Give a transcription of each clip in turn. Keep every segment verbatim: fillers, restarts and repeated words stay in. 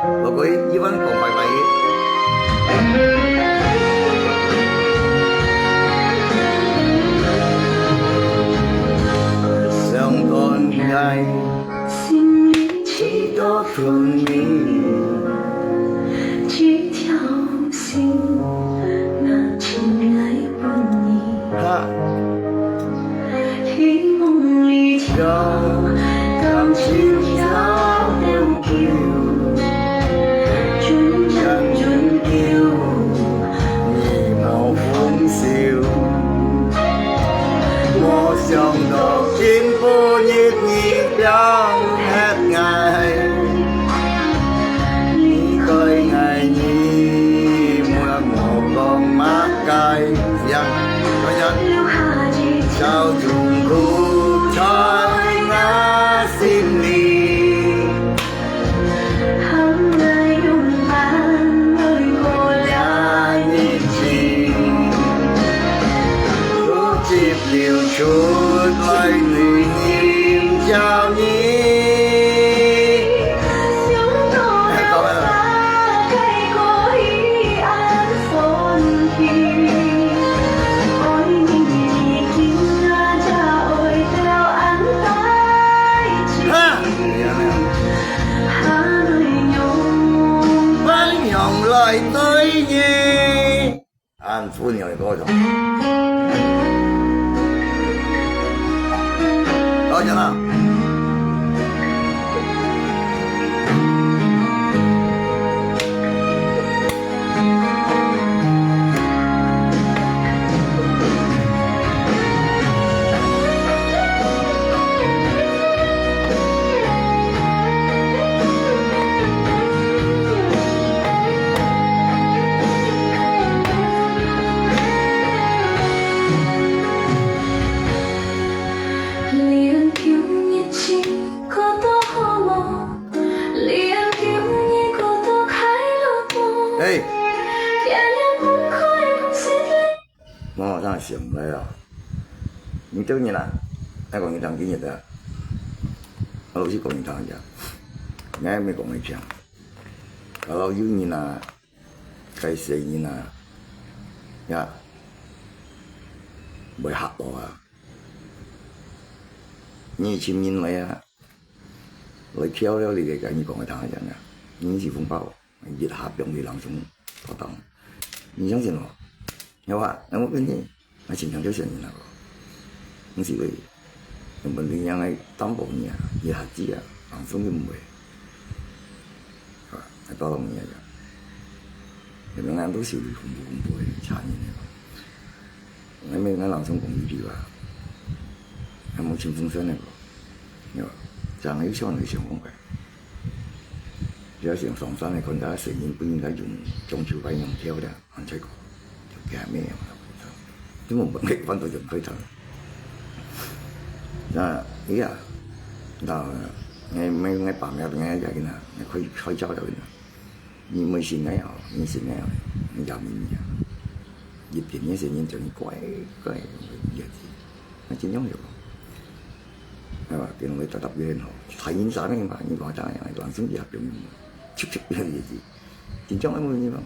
無過一萬講拜拜。想當愛，心裡幾多春眠，幾條心，那情愛分你。哈。 希望你跳，感情跳得久，轉轉久久，你無分手。無想到今晡日你放忒𠊎，你對𠊎，你莫無講麼个。 留下一條痛苦在𠊎心裡，喊𠊎勇敢來過這日子。苦汁流出來，淚飲照你。 哈！恁樣來對你。 恁樣个歌唱。到這啦。 嘿。無，當然想毋來啊。你這個人啊，愛講你當今日的，我老實講你當日，你還沒講你講。啊，老有人啊，該細人啊，呀，會嚇到啊。你尋人來啊，來跳了你个，跟你講个當日啊，你是風暴。 一下放你人生發動。你相信無？有啊，那我跟你，那親像就相信那個。毋是會，原本你樣个擔保你啊，一下子啊，人生就毋會。啊，還包容你啊。原本人都是恐怖恐怖个，嚇人个。 𠊎每𠊎人生講一句話，還無清風山个無？有，正有想个想講个。只要想上山个，看到細人不應該用中秋白娘跳个，還在講，就驚咩嘛？因為我們可以翻到人可以談。那，哎呀，那，𠊎，𠊎，𠊎爸媽，𠊎也跟他，開，開竅了跟他。 你毋信个哦，你信个哦，你也毋信啊。一定个細人叫你乖乖，你也知。那真正有。係吧？變為搭搭个很好。大人啥个嘛，你講當然，當心也不用，出出个也知。真正个問題嘛。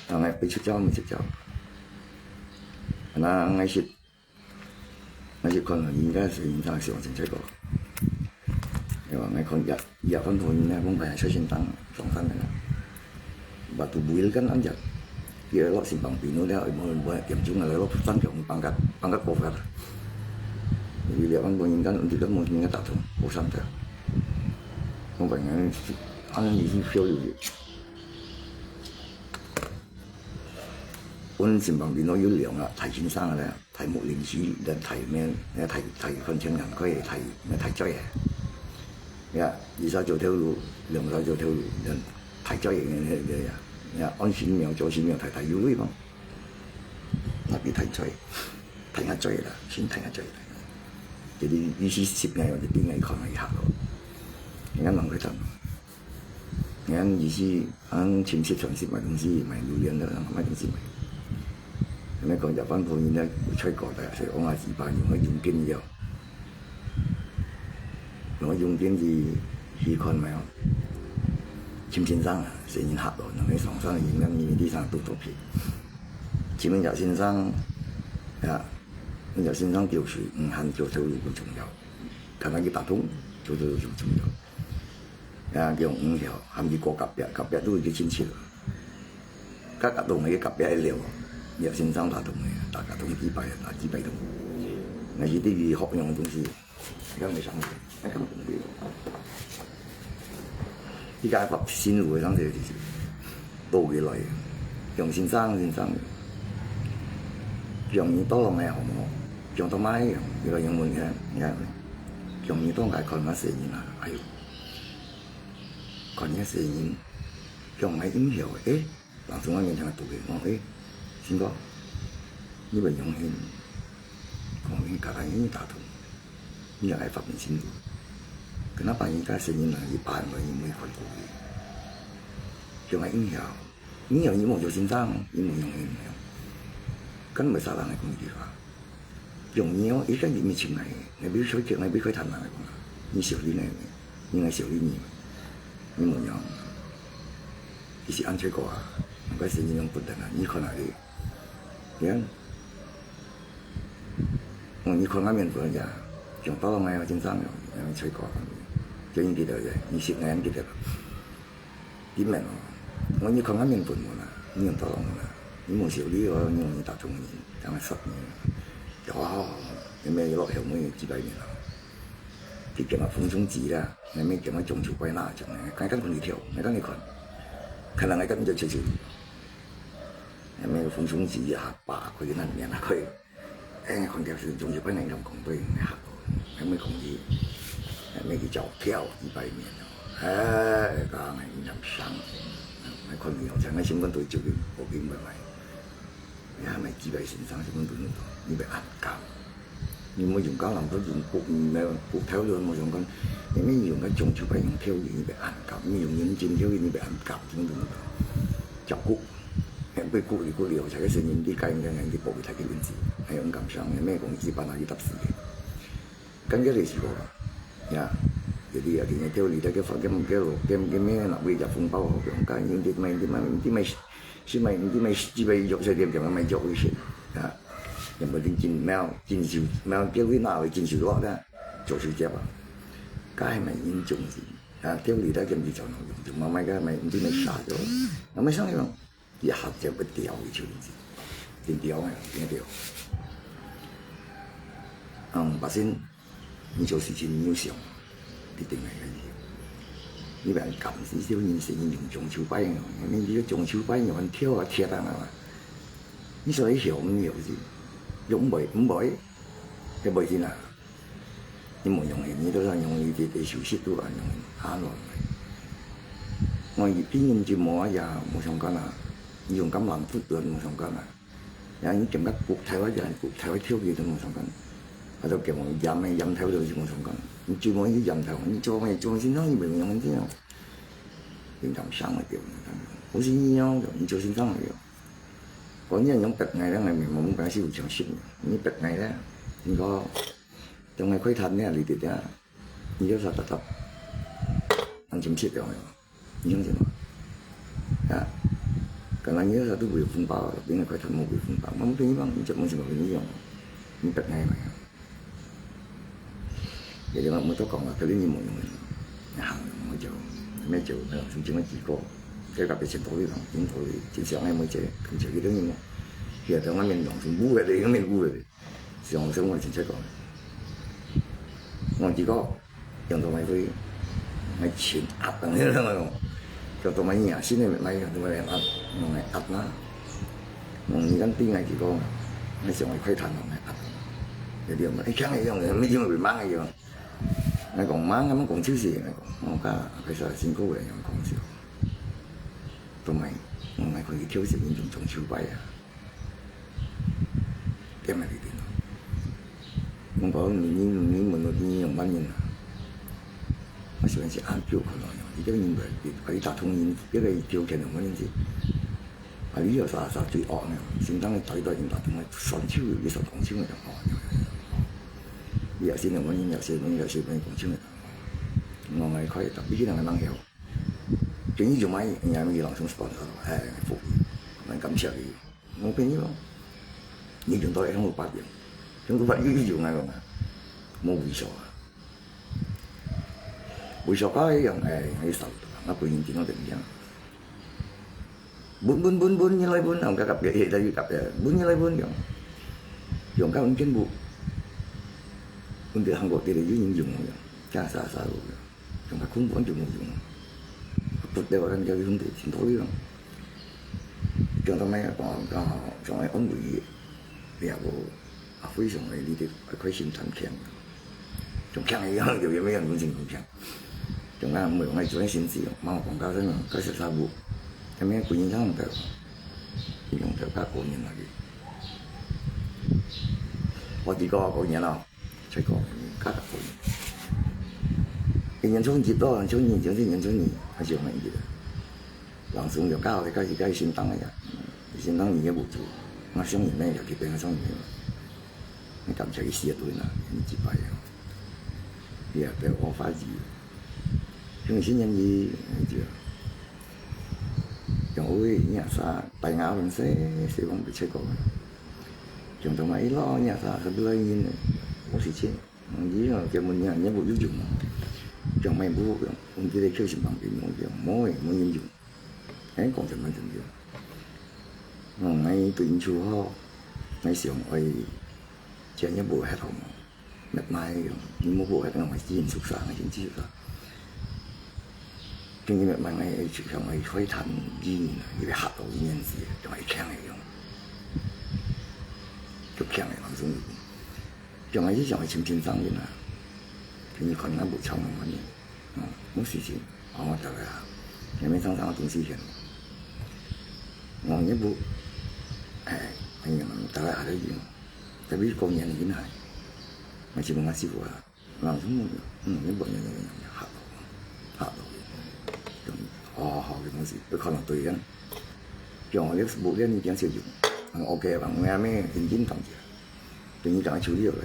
當然，會出招，毋出招。那，𠊎係 𠊎就看到人家係人家係往前在過。對吧？𠊎看也，也看到人家講，哎呀，小心當，上山个啦。Batu buil kan anjak. Dia lok simpang pino dia, mau buat tiap jung ada lok tang jong pangkat, pangkat kofar. Jadi dia kan bunyikan untuk dia mau tinggal tak tahu, bosan dah. Kung kaya nga, ano ni si Phil yun. Un simpang pino yun liang ah, 大先生个咧。 大牧靈師，人大咩，大，大，大漢青人，佢係大，咩大嘴个。呀，一隻做頭路，兩隻做頭路，人大嘴个，呀，呀，按神廟做神廟，大大有位嘛。那比大嘴，大牙嘴啦，先大牙嘴啦。這裡意思十年，就變个看一下咯。你看人會等。 你看，以前，啊，親戚傳食買東西，買榴槤个，買東西買。恁樣講，一般朋友呢，有出國个，所以講啊，一般用个佣金了。用个佣金是去看買哦。尋先生啊，先人客咯，兩个上山个人，人地上都肚皮。請問葉先生，啊，問葉先生，吊水，毋喊吊頭路不重要，看下去打通，就就就重要。啊，叫毋曉，喊佢過隔壁，隔壁都有个親戚了。隔隔壁个隔壁个了，葉先生打通个，打隔通幾擺，打幾擺通。那是對於學用个東西。 你看没想到，你看没想到。你看把新路个上这个就是，倒过来，用先生先生，用你到了没有？用到没有？你个英文看，你看，用你到该看那声音啊，哎呦，看你个声音，用个音效，诶， 人从外面听到个，讲，诶，新哥，你袂用心，讲你家己因打通，你也爱发明新路。跟他把人家声音呢，一般人因为看过去，用个音效，音效你莫就心脏，你莫用心了，根本啥人来讲一句话。 用你哦，一个人没进来，你比如说，你比如说谈哪个讲啊？你小弟呢？你来小弟你，你没有，你是安全过啊？那个是你用不得啊，你看哪里？你看，哦，你看那面不一样，用到了没有？紧张了，然后吹过，就应该的，你是那样给的。 你明哦，我你看下面本文啊，你用到我啦，你無小理哦，你用你打中人，將來殺你。哇，你咩落後我幾百年啊！佢叫嘛風中子啦，你咩叫嘛中秋拜那種呢？看看看你跳，你看你看，看人家根本就吹吹你。你咩風中子一下，把佢那面那佢。 哎，看到是中秋拜年，人講對，你嚇到，還沒講起，還沒去照跳幾百年了。哎，講你人傷，還看你好像那新聞都就給我明白了。你還買幾百先生新聞都弄到，你被暗感。你沒用到人都用不，沒有不跳就沒用到，你沒用到中秋拜年跳，你被暗感，你用認真跳，你被暗感，怎麼怎麼搞？照顧。 被鼓勵鼓勵，我才个聲音，你改应该你保护他个面子，还有感伤，也没讲一般啊，一搭死的。感觉你是个，呀，有的啊，今天跳舞的个发，跟跟跟跟咩那位叫风暴好，不用讲，你这买你买你买是买你买几百六十点点买就危险啊，也不定金没有金手没有叫你拿回金手落的，就是这吧，该买英雄的。 啊，跳舞个跟你讲，就慢慢个，慢慢个杀掉，慢慢上去咯。一下就不掉，就真掉啊，真掉。嗯，把心，你就是真有想，一定会个。你不要讲，是少年生用中秋拜哦，你这个中秋拜哦，跳啊跳啊嘛，你所以想唔有是，用唔会唔会，也唔会进啊。 你無用个，你都想用你个个休息都安用，安落來。我一邊人就無啊呀，無相干啊，你用橄欖核都無相干啊。然後你感覺骨頭啊，就骨頭啊跳起都無相干，啊，都叫我鹽个鹽頭都是無相干。你就無去鹽頭，你做咩做先生你無用个，你敢想个對，我是你哦，你做先生个對。關鍵用白眼，人个面目本來是有常識个，你白眼咧，你講。 當个快談呢，你知啊，你要啥答答，安靜切掉个，你相信嗎？啊，可能你要啥都會風暴，當个快談無會風暴，我們跟你講，你就問什麼跟你用，你等下嘛。也就講，我都講了，可能你無用个，啊，我就，那就，那就整个結果，這个別先道理講，真道理，真想愛每个，跟這个等於嘛，也在外面用，是無个嘞，外面無个嘞。 上上我真正講，我結果用到買會，買錢壓等迄種，叫做買嘢，新的買用到買壓，用來壓啦。用你看對我結果，買上來快談用來壓。有啲人講，哎，強个用，沒用，沒忙个用。來講忙，咁講就是，來講，我講，開始辛苦个用講笑。都買，我買可以挑選一種中秋拜啊。 點啊，你點啊。我講你你你問我你用乜人啊？我喜歡是按表看到用，你這個人來，你打通人，這個條件用乜人是？啊，你有啥啥最惡呢？心臟个大一代人打通个，雙手有一手講手个哦。你也是用乜人，也是乜人，也是乜人講手个。我愛快，特別个人个人曉。今日就買，人家咪人送sponsor，哎，福利，蛮感謝佢。我朋友咯，你用到香港八元，香港八又又用那个嘛，没微笑啊，微笑高一样，哎，那个少，那不一定听到怎么样。分分分分，你来分，我刚刚别别别别，分你来分用，用到文件部，分别韩国的人用用用，加啥啥用。 用个空管就無用。不得，咱叫佢用个真道理咯。講到尾講，講，講來安慰佢，你也無，啊，非常个，你得開心賺錢。像強个樣，就有沒有人真強？像咱毋會用來做个心思，莫講到這種，到十三步，下面歸年上的，用到到過年那个。我知講過年咯。 才講，加十分。一年初一到，年初二，就是年初二，還是有問題的。人生就教你，開始開始心當个呀，心當你也無做，那想你那也去變成你，你感覺一些對啦，你幾百呀，你也不要发脾气，因为新年你，你就，像我，你也啥，大牙文谁，谁讲不切过，像他妈一老，你也啥，很多人，我是切。 嗯，你啊，根本你啊，你也無有用啊。像買布，用這个口琴旁邊用，無个，無人用。哎，講真蠻真个。嗯，𠊎對因此吼，𠊎想愛，錢也無遐多嘛，乜買用，你無無遐多，買真受傷，真受傷。今日乜買，𠊎就想愛開談語言啊，因為學到語言字，就愛強个用，就強个，好像。 像𠊎以前个親親生人啊，今日可能無像恁樣，哦，無事情，哦，大家啊，也沒常常个東西現。哦，也無，哎，哎呀，大家還在用，特別過年个人還，還是問𠊎師傅啊，人說，嗯，也無，也無，也無，好，好，好，好个東西，不可能對个。像𠊎這屋裡已經少用，嗯，OK吧，𠊎也沒認真動起來。 等於講處理落來，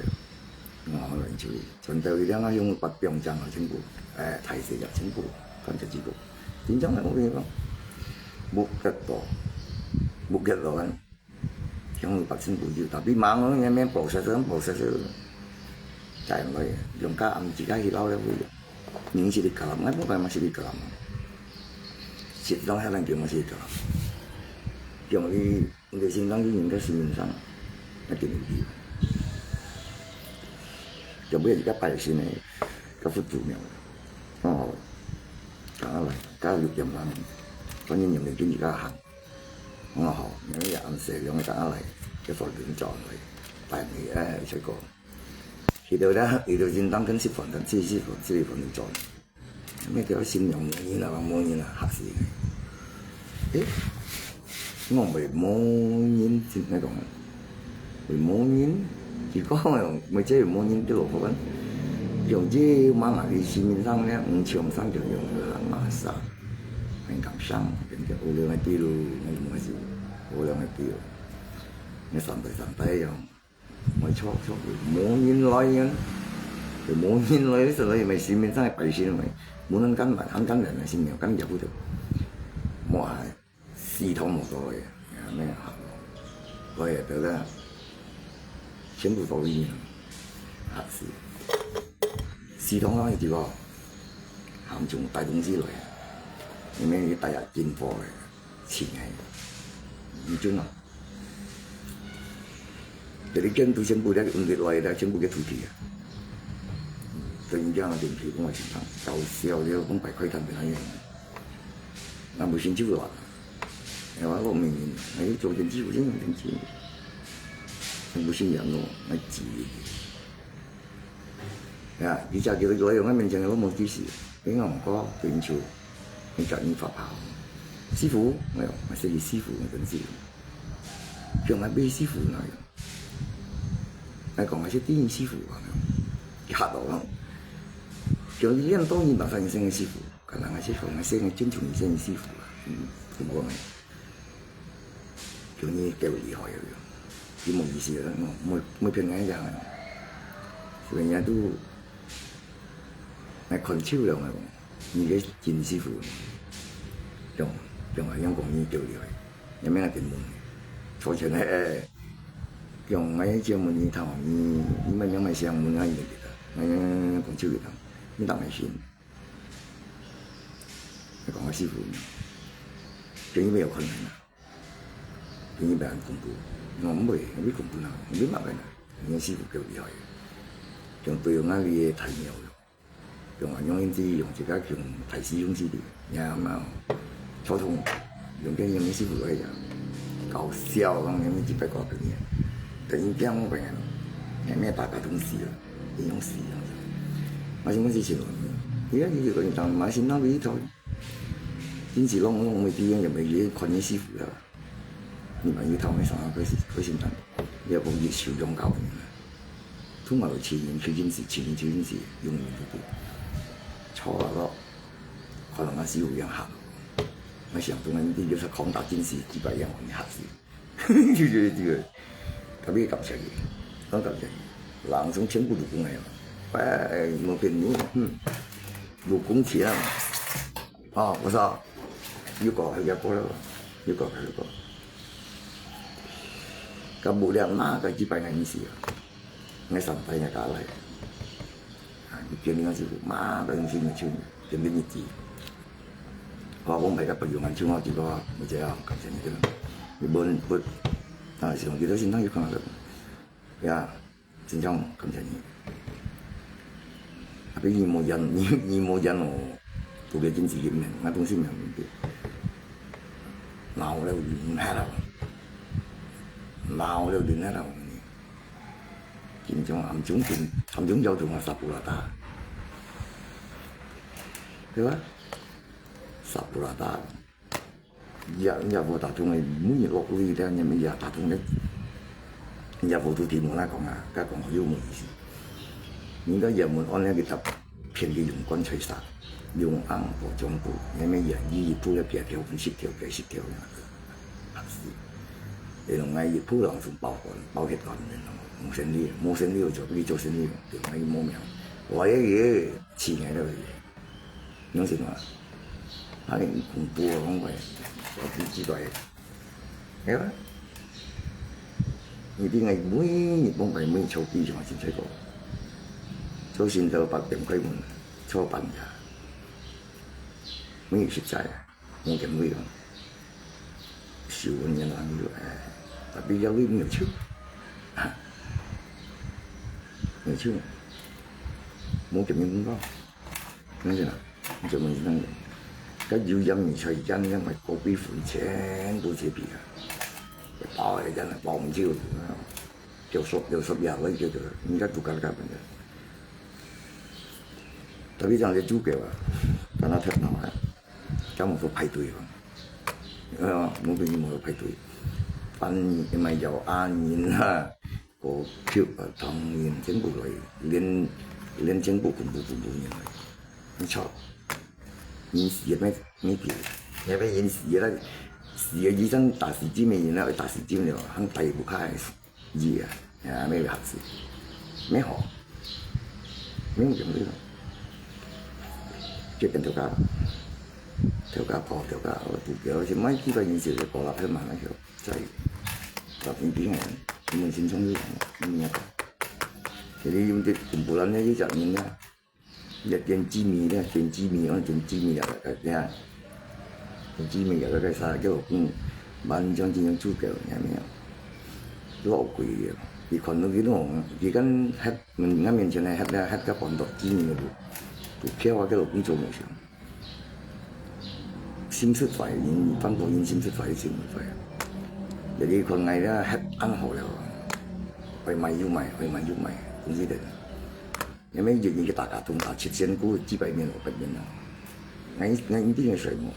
哦，來處理。全部一定愛用八百張啊，全部，哎，大細啊，全部，看這幾个，真正个，我跟你講，無結果，無結果啊，用八千五就，tapi忙哦，你免process，process，再來，用到暗時間去撈了會，你是你搞，我不管嘛是你搞嘛，實際上還能叫嘛是你搞，用你 你个心臟病應該是心臟，一定有去。就尾一个拜神个，个佛祖廟，哦，行下來，加六點鐘，反正兩點鐘就行。哦，吼，因為也暗時，兩个行下來，个佛祖走來，拜你，哎，這个，去到了，去到心臟跟十分鐘，四十分鐘，四十分鐘走。 每條新娘無人啊，無人啊，嚇死人！誒，我會無人，真那講，會無人，如果用，每隻有無人對我講，用這馬來西面上呢，毋像上就用了，馬上，很感傷，變成有兩个比如，那種是，有兩个比如，那三代三代用。 我錯錯，無人來啊，就無人來，所以咪市面上个百姓咪，無論敢買，很感人个，心裡感覺不得。哇，系統無到位，啊，咩啊，我也得了，全部都一樣，啊，是，系統上一个，他們就帶東西來，裡面一帶啊，進貨來，請哎，你就拿。 Jadi kan tu全部dia undik lai dah全部dia tuti ya. Tenggang dia tu pun macam tak tahu siapa dia pun pai kai tan dia. Nak busin juga. Ya, aku mungkin. Ayo coba janji busin janji. Yang busin yang no ngaji. Ya, bisa kita kalau yang main jangan lo mau kisi. Tengok kau pincu. Ni kat ni papa. Sifu, ayo, masih di sifu macam sifu. 叫𠊎拜師傅那樣。𠊎講𠊎係第一師傅啊，嚇到人。叫你練到你馬上先生个師傅，可能𠊎係講𠊎先生尊重你先生師傅啊，嗯，怎麼講呢？叫你夠厲害个，你無意思个，我每每片人講个，所以人家都來看手了，𠊎講，你个真師傅。用，用啊，用講你叫了，也免人問。坐前个，哎，用，哎，借問你討，你，你乜用乜想問啊，你就記得，哎，講手个，你當然信。你講我師傅，叫你不要看人啊，叫你不要恐怖，我毋會，我恐怖哪，我毋麻煩啊，你師傅夠厲害，用對我那裡个太妙了。 用啊，用印度用一个用大使用式的，你看嘛，交通用个用师傅来讲，搞笑，讲你们几百个个人，等于这样个人，还没打个东西了，你用死了。我想问是什么？你看你这个人当蛮心当一头，真是弄弄没地方也没人看你师傅了。 你嘛有頭尾上个个个心肝，你也講你受用教个人啊。通常有錢人去認識，錢人去認識，永遠都對。錯了咯，可能啊是有樣嚇。我想當然你就是狂打進去幾百樣，你嚇死。就覺得這個，特別感謝你，很感謝你。人從全部都講个嘛，哎，無騙你，嗯，有講錢啊。 哦，毋係，又過去，又過了，又過去，又過。該無聊，那個幾百年意思啊，該上百年下來，啊，你見你个師傅，嘛，都用心个手，真个日子。我講大家不用安全啊，這個，我這樣，感謝你這個，你問，問，啊，是用幾多心態去看个，呀。 真正感謝你。啊，比你無緣，你，你無緣哦，都个經濟一面，那東西沒有問題。老了輪下了，老了輪下了，真正暗中，暗中交通啊，殺不拉打，對吧？殺不拉打。 也，也無打通个，每日落雨个，也也打通个。也無都題目來講啊，該講又無意思。人家也問按呢个答片个用棺材沙，用紅布、紅布，也沒願意一步也別條分十條、幾十條呀，嚇死。你用愛一步人從包乾、包血乾个，無生理，無生理就去做生理，就愛無命。我也也氣个了。 你知道嗎？啊，你恐怖啊，講話，我不知道。哎呀，你定愛每日講話，每日抽筋，像我真細個，做心頭八點開門，抽半夜，每日食齋啊，五點鐘。 修文人啊，你就，哎，tapi要你沒有手，啊，沒有手，無給你公道，明白嗎？你怎麼知道？該油鹽米菜醬，那麼高低粉全部切皮啊，包一樣的，包紅酒，啊，九十，九十也會覺得，你該都搞搞本的。Tapi這樣就足夠啊，跟他談好啊。 佢無去排隊哦。呃，無去，無去排隊。班，因為有阿人啊，過去啊，唐人全部來，連，連全部恐怖恐怖人來。你操！你死也沒，沒救，你要不然死了，死了醫生打死針的人啊，打死針了，還帶不開。 熱啊，也沒有合適，沒好，沒有用的。就跟頭家，頭家婆，頭家，我不要，而且買幾百年前的高拉片嘛，那個在，在平平啊，你們心中有想，你們要搞。其實用的恐怖人呢，就講人啊， 也點雞米咧，點雞米，用點雞米啊，哎呀，點雞米啊，該啥，叫我講，萬將軍用豬腳，有沒有？老貴个，你看到佢攏，佢敢核，嗯，俺面前个核咧，核个半多雞米个，都票啊，叫我講做無像。心實在，人，反正人心實在，心實在。你看𠊎咧，核恁好了，愛買又買，愛買又買，總之个。 因為一日个大家通打七千股，幾百面、五百面啊。𠊎，𠊎一定會睡無。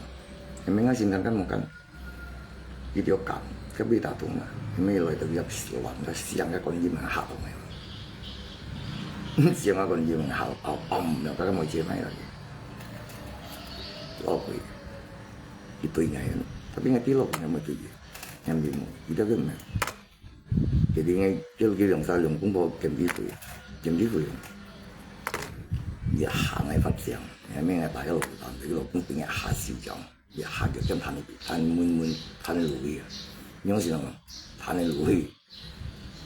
因為𠊎心肝敢無敢，一定要敢，該被打動啊。因為來到要死亡，該死人个觀音啊，嚇到𠊎。死人个觀音啊，嚇到，哦，哦，該個沒接埋了。老貴，一堆人，tapi𠊎跌落，𠊎沒對，𠊎沒，一條个沒。 一定个叫佢兩三兩公婆減肥費，減肥費用。也行个發展，也免个大家老闆，佢老公等下下手講。一下就將彈彈問問彈落去啊，仰形啊，彈落去，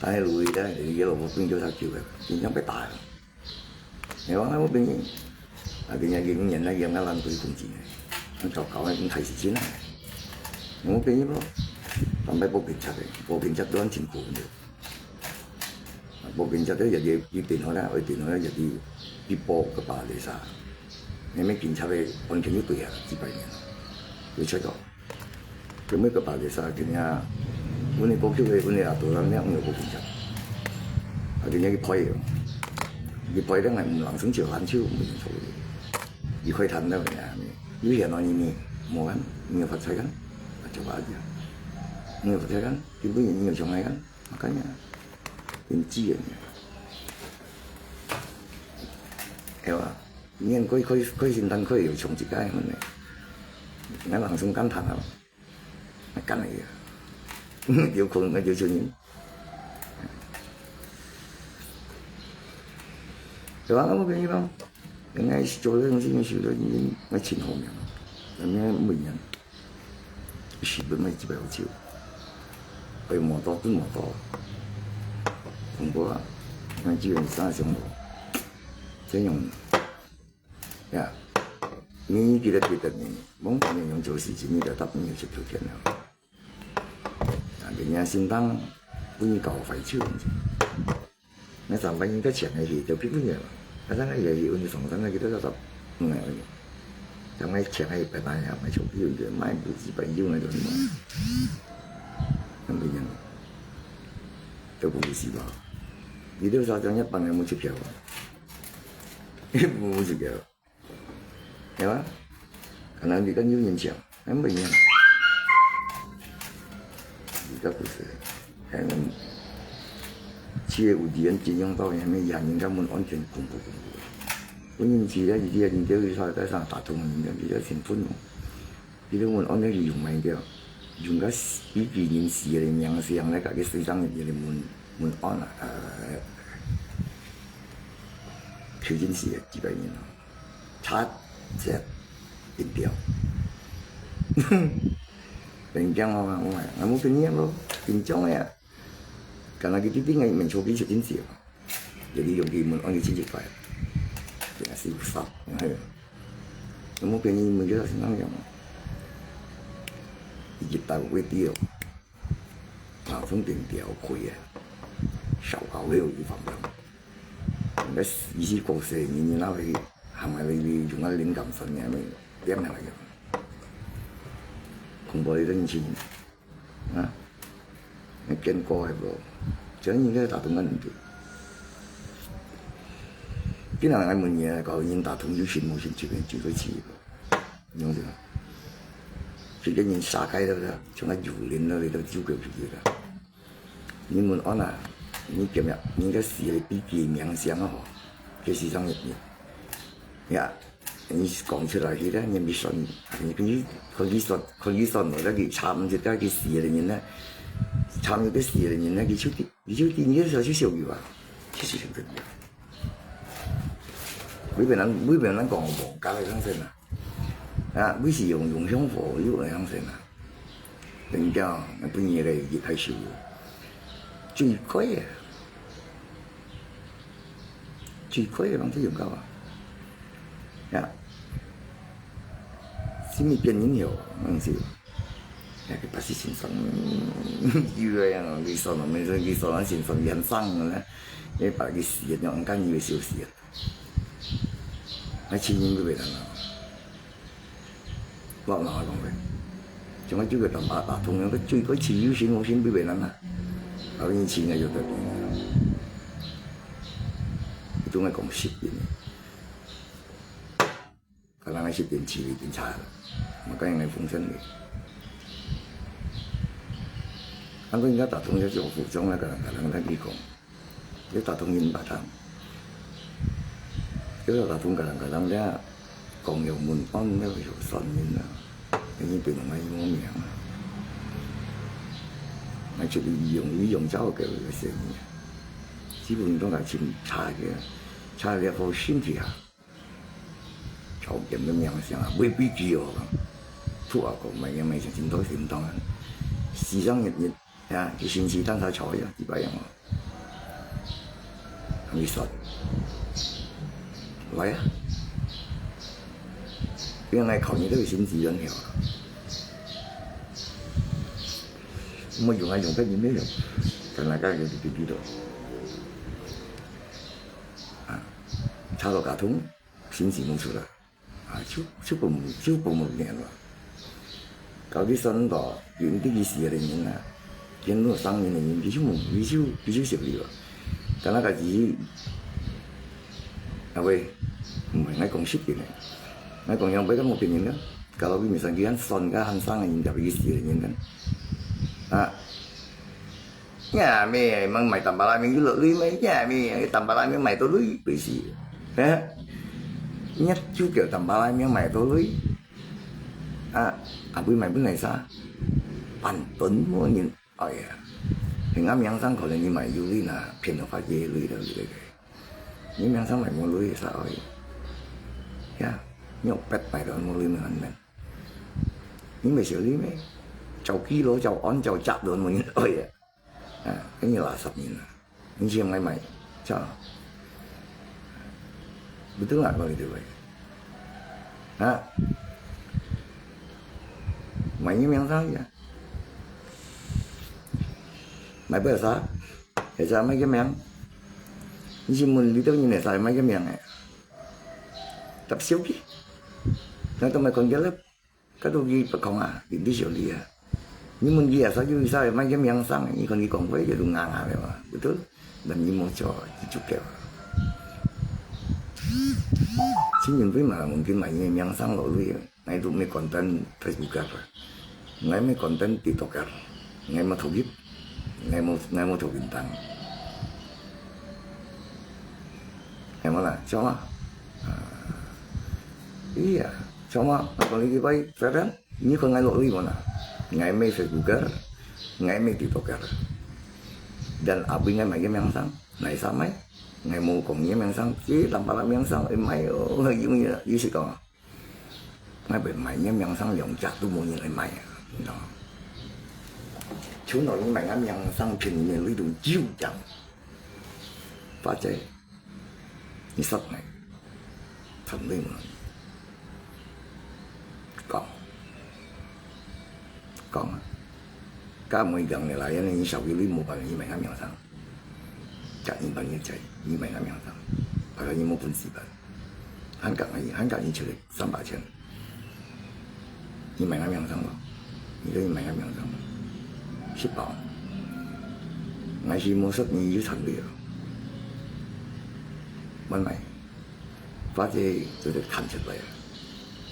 彈落去咧，一路分佢殺救个，真正被打个。你講啊，我朋友，啊，人家一年那养个烂鬼公斤个，那搞搞个，你开始进来，我朋友咯，坦白报警察个，报警察都很辛苦个。 無警察咧，也係一定好啦，一定好啦，也係一波个巴黎沙。你們警察个安全就對啊，幾百年了，有出到。有每个巴黎沙，今日，阮个過去个，阮个阿多人咧，有無警察？啊，今日去拍个，去拍个，還毋能伸手，還手，毋能手个。一塊談到个啊，你有錢咯，你你，無啊，你有發財个，啊，就話呀，你有發財个，你不你有上来个。 Makanya，真自然个。係吧？你看可以，可以，可以承担，可以有穷一个人呢。那人生感叹啊，那干了呀。有可能那就出人。對吧？那我跟你讲，人家做这种事情，做得已经，那真好命了。人家每年 一時分買一百好酒，哎，摩托，坐摩托，恐怖啊！那基本上上路，這種，呀，你記得記得你，往常人用做事情，你就答應你就條件了。啊，人家心當，不你搞壞酒。 那上班應該請个去，就逼不了。啊，上个也有你上班个，佢都要找，嗯，上个請个本来也买手机用的，买不几百用那种什么，那不一样。都不是吧？你都说人家本来没去票啊，也不是票。 係吧？可能你跟有人講，還不一樣。你个故事，可能七月五日人金融到下面，也應該問安全恐怖恐怖。本人知咧，你知啊，你叫佢在在上打通，你知啊，真愤怒。你都問安全用咩个？用个死，比人死个名聲來，甲个水上人个問问安啊，呃，求真死个几百年了。 差一点掉。人讲我嘛，我嘛，我跟你讲咯，紧张个呀。敢若佢一定个面出去就真少，就利用佢们安个经济快，这个是有杀，嘿。我跟你们这个是那样嘛，一直到位掉，啊，从顶掉亏啊，少搞会有一方面。 那四十个岁，你你那位还买了一种啊灵感三年了，变下来个，恐怖的人情啊，那见过还不，真应该打动个人的。今天来问你，搞人打通有心无心，这边就会去个，用这个，这个人杀开了的，从那有灵了，那个就给出去了。 你问安啊，你今日你个死个比佢名声哦，这是上一年。呀，你讲出来去了，你没算，你你可以算，可以算，我那个差不多个死个人呢，差不多个死个人呢，你就你就你个小就小个吧，其实是真的。 每个人，每个人讲无价个样式啊。啊，每是用，用香火有个样式啊。人家，那本来个一开始，最贵个，最贵个人就用到啊。呀，什么变人有，那是，那个巴西先生，有个样，你说了，没说，你说了先生，人上了呢，你把个死的，那种感觉就是死的。 啊，亲人都袂人啊。我哪会讲咧？像我这个大把大同样个最个自由心，我心都袂人啊。啊，你亲人就得病啊。总爱讲失病。可能还是电器里电差了，我刚刚来风声的。啊，我应该打通要做副总那个，可能他去讲。 你打通人白谈，你打通个人个人咧，讲有问安，那个有算命啊，你对人家有名啊，那就利用利用这个个生意啊，基本上个清差个，差了好身体啊。 条件个名声啊，袂比佢哦。土豪个買个買上真多心痛啊，時常日日 呀，佢心事單儕坐呀，幾百樣哦。還會算。來啊，因為𠊎考你這個心機人了啊。莫用啊，用別人个用，看哪個有滴滴滴的。啊，差到卡通，心機弄出來。 啊，就，就分，就分分你了。到底算到，有一个死个人啊，跟路上人个人，佢就無，佢就，佢就識你了。但那个是，啊喂，毋係，𠊎講實个呢。𠊎講樣，毋係講別人个。假如佢毋算，佢還算个，還生个人，就係佢死个人个。啊， 呀，咩，買，買擔巴拉麵有落鐳咩？呀，咩，擔巴拉麵買到鐳，不是？哎，人家就叫擔巴拉麵買到鐳。啊，阿妹買本來啥？半頓無人，哎呀，人家名聲可能你買有鐳啦，騙到發个鐳了，對不對？你名聲買無鐳啥？哎呀，你有bet買到無鐳咩？你買小鐳咩？照記錄，照按，照責任，無人愛啊！ 啊，恁樣垃圾人啊，你先買買，操！Betul nggak kalau itu, boy？啊？買个名聲呀？買不了啥？係啥買个名？你先問你兜人係啥買个名誒？答笑佢，那都買看个了。 該都佢不講啊，你你曉得啊。你問佢啊，啥有啥買个名聲，你看佢講話，佢都硬硬个嘛，betul？但你莫做，你就叫。真正對嘛，問佢買个名聲落鐳啊，𠊎都無content Facebooker，𠊎無content TikToker，𠊎無投入，𠊎無，𠊎無投入當。係無啦？做嘛？啊，iya。 Sama，𠊎講你幾擺，friend，你看𠊎落鐳無啦？𠊎無Facebooker，𠊎無TikToker。Dan abis𠊎買个名聲，哪儕買？𠊎無講你个名聲，這nampak名聲，哎，買哦，有有有識講啊。𠊎會買你个名聲，兩隻都無人來買啊，你知道嗎？就拿你買个名聲，便宜个鐳都有獎。 花姐，你識無？談鐳無？講，講啊！該每個人來，因為你小弟你無辦法，你買个名聲，加你辦个債，你買个名聲，大概你無本事辦。 還講，還講你出去三百千，你買个名聲無？你可以買个名聲無？十包。𠊎係無識你有產品啊。慢慢，花姐就係看出來啊。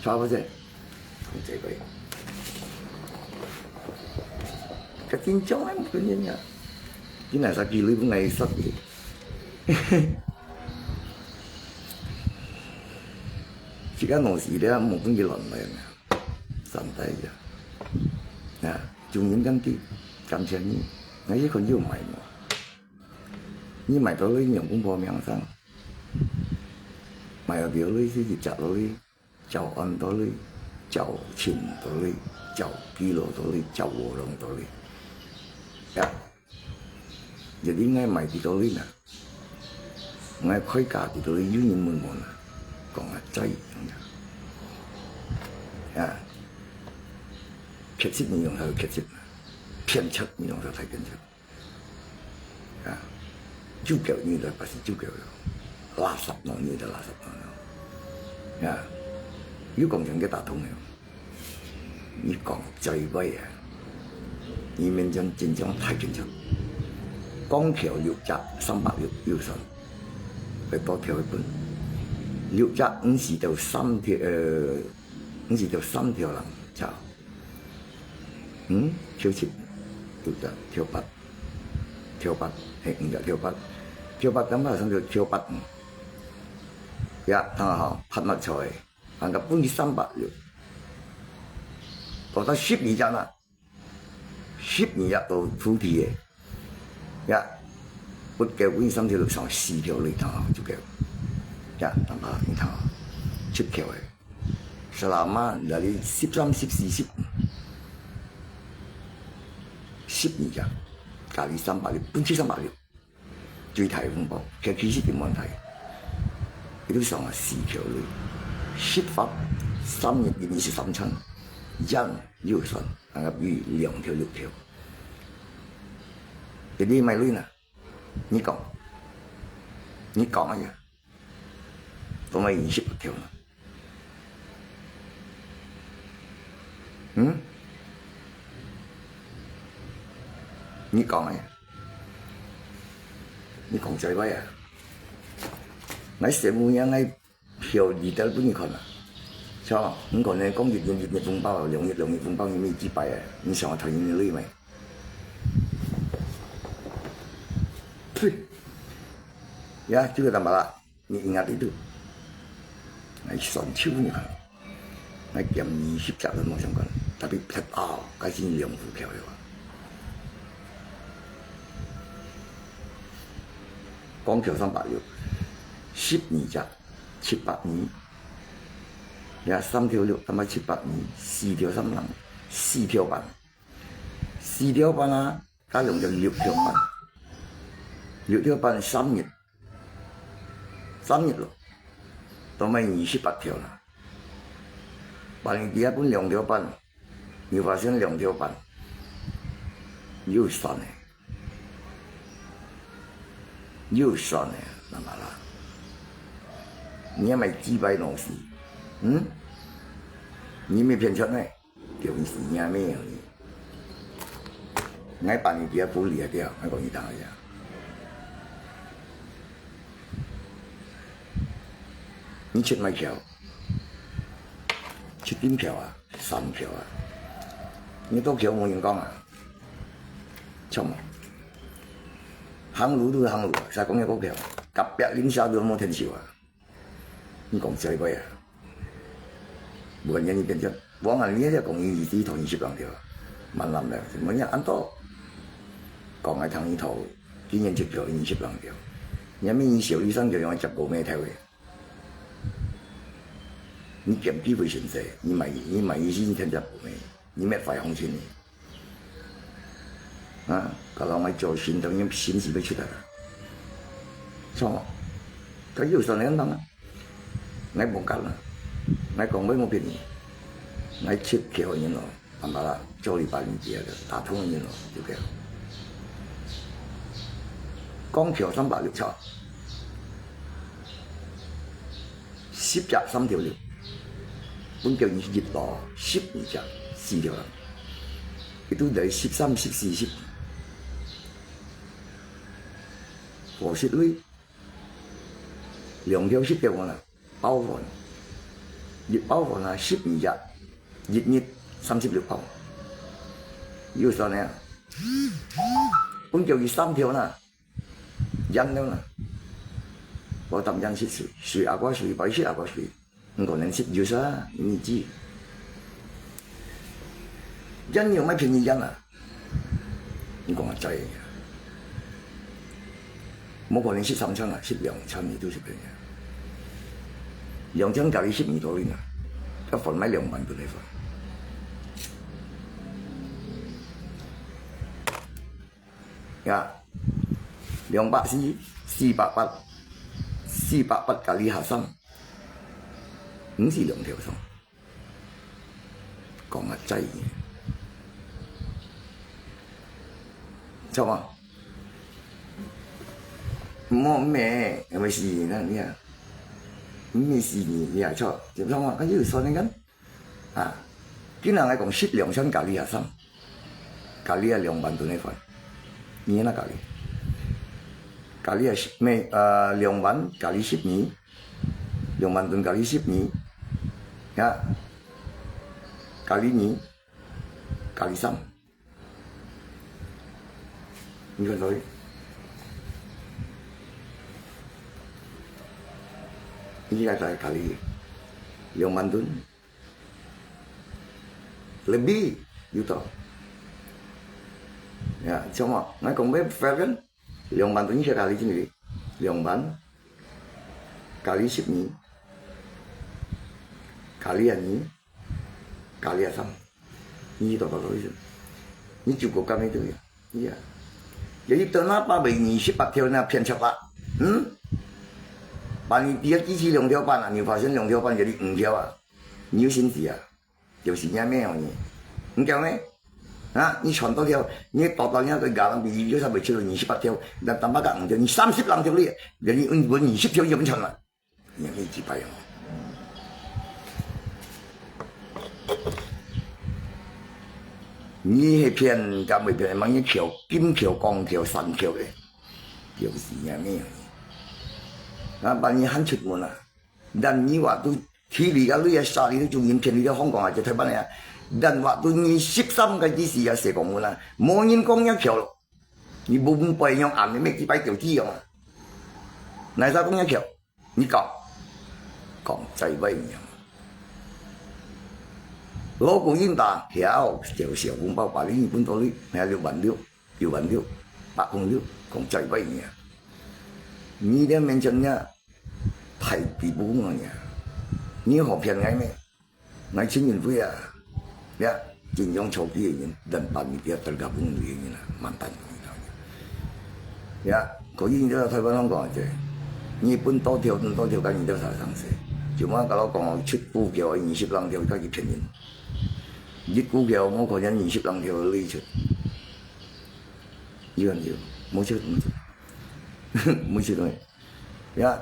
花姐，看這個，較緊張啊，無可能啊。你哪儕機會分𠊎識你？ 自家老死了，莫分佢亂來咩？上帝呀！啊，眾人感激，感謝你，𠊎一看又買無？你買到了兩公婆名聲，買到了是一隻了哩，照按到哩，照親到哩，照記錄到哩，照和尚到哩。呀！ Jadi𠊎買幾多哩呢？𠊎開價幾多哩，有人問無呢？講啊，在，啊，騙食你用頭騙食，騙食你用頭太騙食。啊，酒狗你就不是酒狗了，垃圾喏你就垃圾喏了。啊，有講真个打通了。 你講最尾啊，你面前真正太緊張。講票六隻，三百六，有算，會多票一本。六隻毋係到三條，呃，毋係到三條人炒。嗯，票七，六隻，票八，票八，係，五隻，票八，票八，等下三條，票八，嗯。呀，當好，拍match个。 人家分你三百六，到到十二隻啦，十二隻都土地个，呀，不夠分三條六上四條你聽下就夠，呀，等下你聽下，七條个， Selama dari十三、十四、十，十二隻，加你三百六，本是三百六，最大个紅包，其實根本大，佢都上啊四條鐳，十發三日一日十三千，人又算，啊，比兩條六條，佢你買鐳呢？你講，你講啊呀，都買二十八條呢。 嗯？你講个，你講在位啊？𠊎節目樣，𠊎票二等分你看啊。像，你可能講一日一日紅包，兩日兩日紅包，你乜幾擺啊？你想要討人的鐳咩？呸！呀，就个淡薄啦。 你應該知道，𠊎算手你看，𠊎減二十隻都無相干，tapi別哦，該是兩副票个話。光票三百六，十二隻，七百二，呀，三條六，他媽七百二，四條三零，四條半，四條半啊！ 加兩條六條半，六條半三日，三日咯，都買二十八條啦。Panitia分兩條半，你發現兩條半，又算了，又算了，那麼啦，你還買幾百東西，嗯？你沒騙錢呢？ 叫你死命命呢！𠊎panitia福利啊，對，𠊎講你聽啊。你七買票，七張票啊，三票啊，你到票無人講啊，著無？行路都行路啊，使講一個票，隔壁鄰舍都無天寿啊！ 你講這個啊，無人願意變成，往後你也講你一直同你十零條，蠻難的。麼人安到講愛同你討，今年一票二十零條，你還沒你小醫生就用接過咩條的。你減機會先生，你買你買醫生天天過咩，你乜快紅錢呢？ 啊，kalau𠊎做神，當然心是要出來啦。著無？佢有算个人啊，𠊎無講啦，𠊎講話無騙你，𠊎七票个人咯，阿爸啦，做一百零幾个，打通个人咯，就對了。光票三百六十，十隻三條六，本票二十一到十二隻四條六。 佢都來十三、十四、十，五十鐳，兩條十條啦，包飯，一包飯啊，十二隻，一日三十六包，有算啊？本票佢三條啦，贏了啦，我當贏係誰？誰啊？我誰？白色啊？我誰？ 你可能識有啥？你知？人又買便宜人啊！你講啊，在，無可能識三千啊，識兩千你都識便宜啊。兩千加你十二多零啊，一份買兩萬多一份。呀，兩百四，四百八，四百八加你下三，毋係兩條數。 講啊，在，著無？莫咩，毋係死人啊，你啊，毋係死人，你啊，著，著無？啊，有算个人啊，今日來講，十兩千加你下三，加你啊兩萬多一份，你哪加你？加你啊十，咩，呃，兩萬加你十二， 兩萬多加你十二，呀，加你二，加你三。你看所以，你看在加你兩萬多，lebih，有到。呀，著無？𠊎講要fair kan，兩萬多你先加你進去，兩萬。 加你十二，加你啊二，加你个衫，你去到到到去，你就个干咩对呀？你啊，有一等那八百二十八条那骗吃啦，嗯？把你第一机器两条半啊，你发现两条半给你五条啊，你有心思啊？有心眼没有你？你讲咩？啊，你穿多条，你到到人家个家人比你有啥会出到二十八条，那他妈个五条，你三十两条哩，人家问问二十条有没穿了？ 你也没几百哦。你迄片敢会片，乜你橋、金桥、钢桥、三桥个，有时也没有。那把你喊出门啊，但你话都体力个，你也杀你都中间骗你个香港啊，就台湾啊，但话都你十三个意思也写公文啊，没人讲你桥了，你不不用按你没几百条地啊，哪啥讲你桥？ 你讲，讲在位呢。老公应当晓，就小红包把你日本到你，还六万六，六万六，八公六，讲在位呢。你连面前呢，太比不公了呢。你好骗人咩？ 𠊎请人会啊，呀，经常操机个人，人把你不要等个不容易个人啊，蛮担心个。呀，可以你在台湾上讲个，日本多条，多条，跟你在啥上市？就我跟我讲哦，出股票二十两条，家己骗人。一股票，我可能二十两条累出，一万条，没出，没出，没出东西。 呀，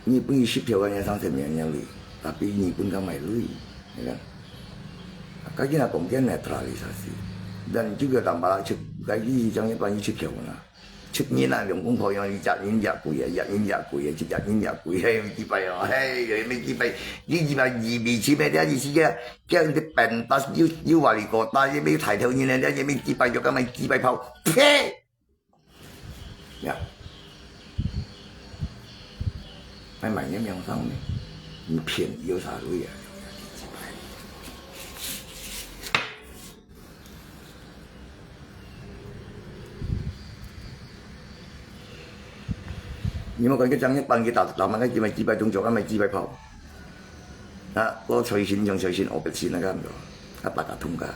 日本有十条个人上生命个哩，tapi日本敢买lui，你看。Kaya na kung kian na trali sasi. Dan juga tambah lah cek, kaya ini jangan pan cek kiau na. Cek ni na dong kung kau yang jak ni jak kui ya, jak ni jak kui ya, cek jak ni jak kui, hei, kipai ya, hei, hei, kipai. Ni kipai ni bi cek mai dia di sini ya, kian di pentas you you wali kota, ye mai tai tau ni na, ye mai kipai juga mai kipai pau. Peh! 呀，还买个名堂呢，你便宜有啥路呀？你们讲个讲个半个大大嘛，那几百几百种种，还买几百炮。啊，我财神像财神，我不信那个么，啊，大家通个。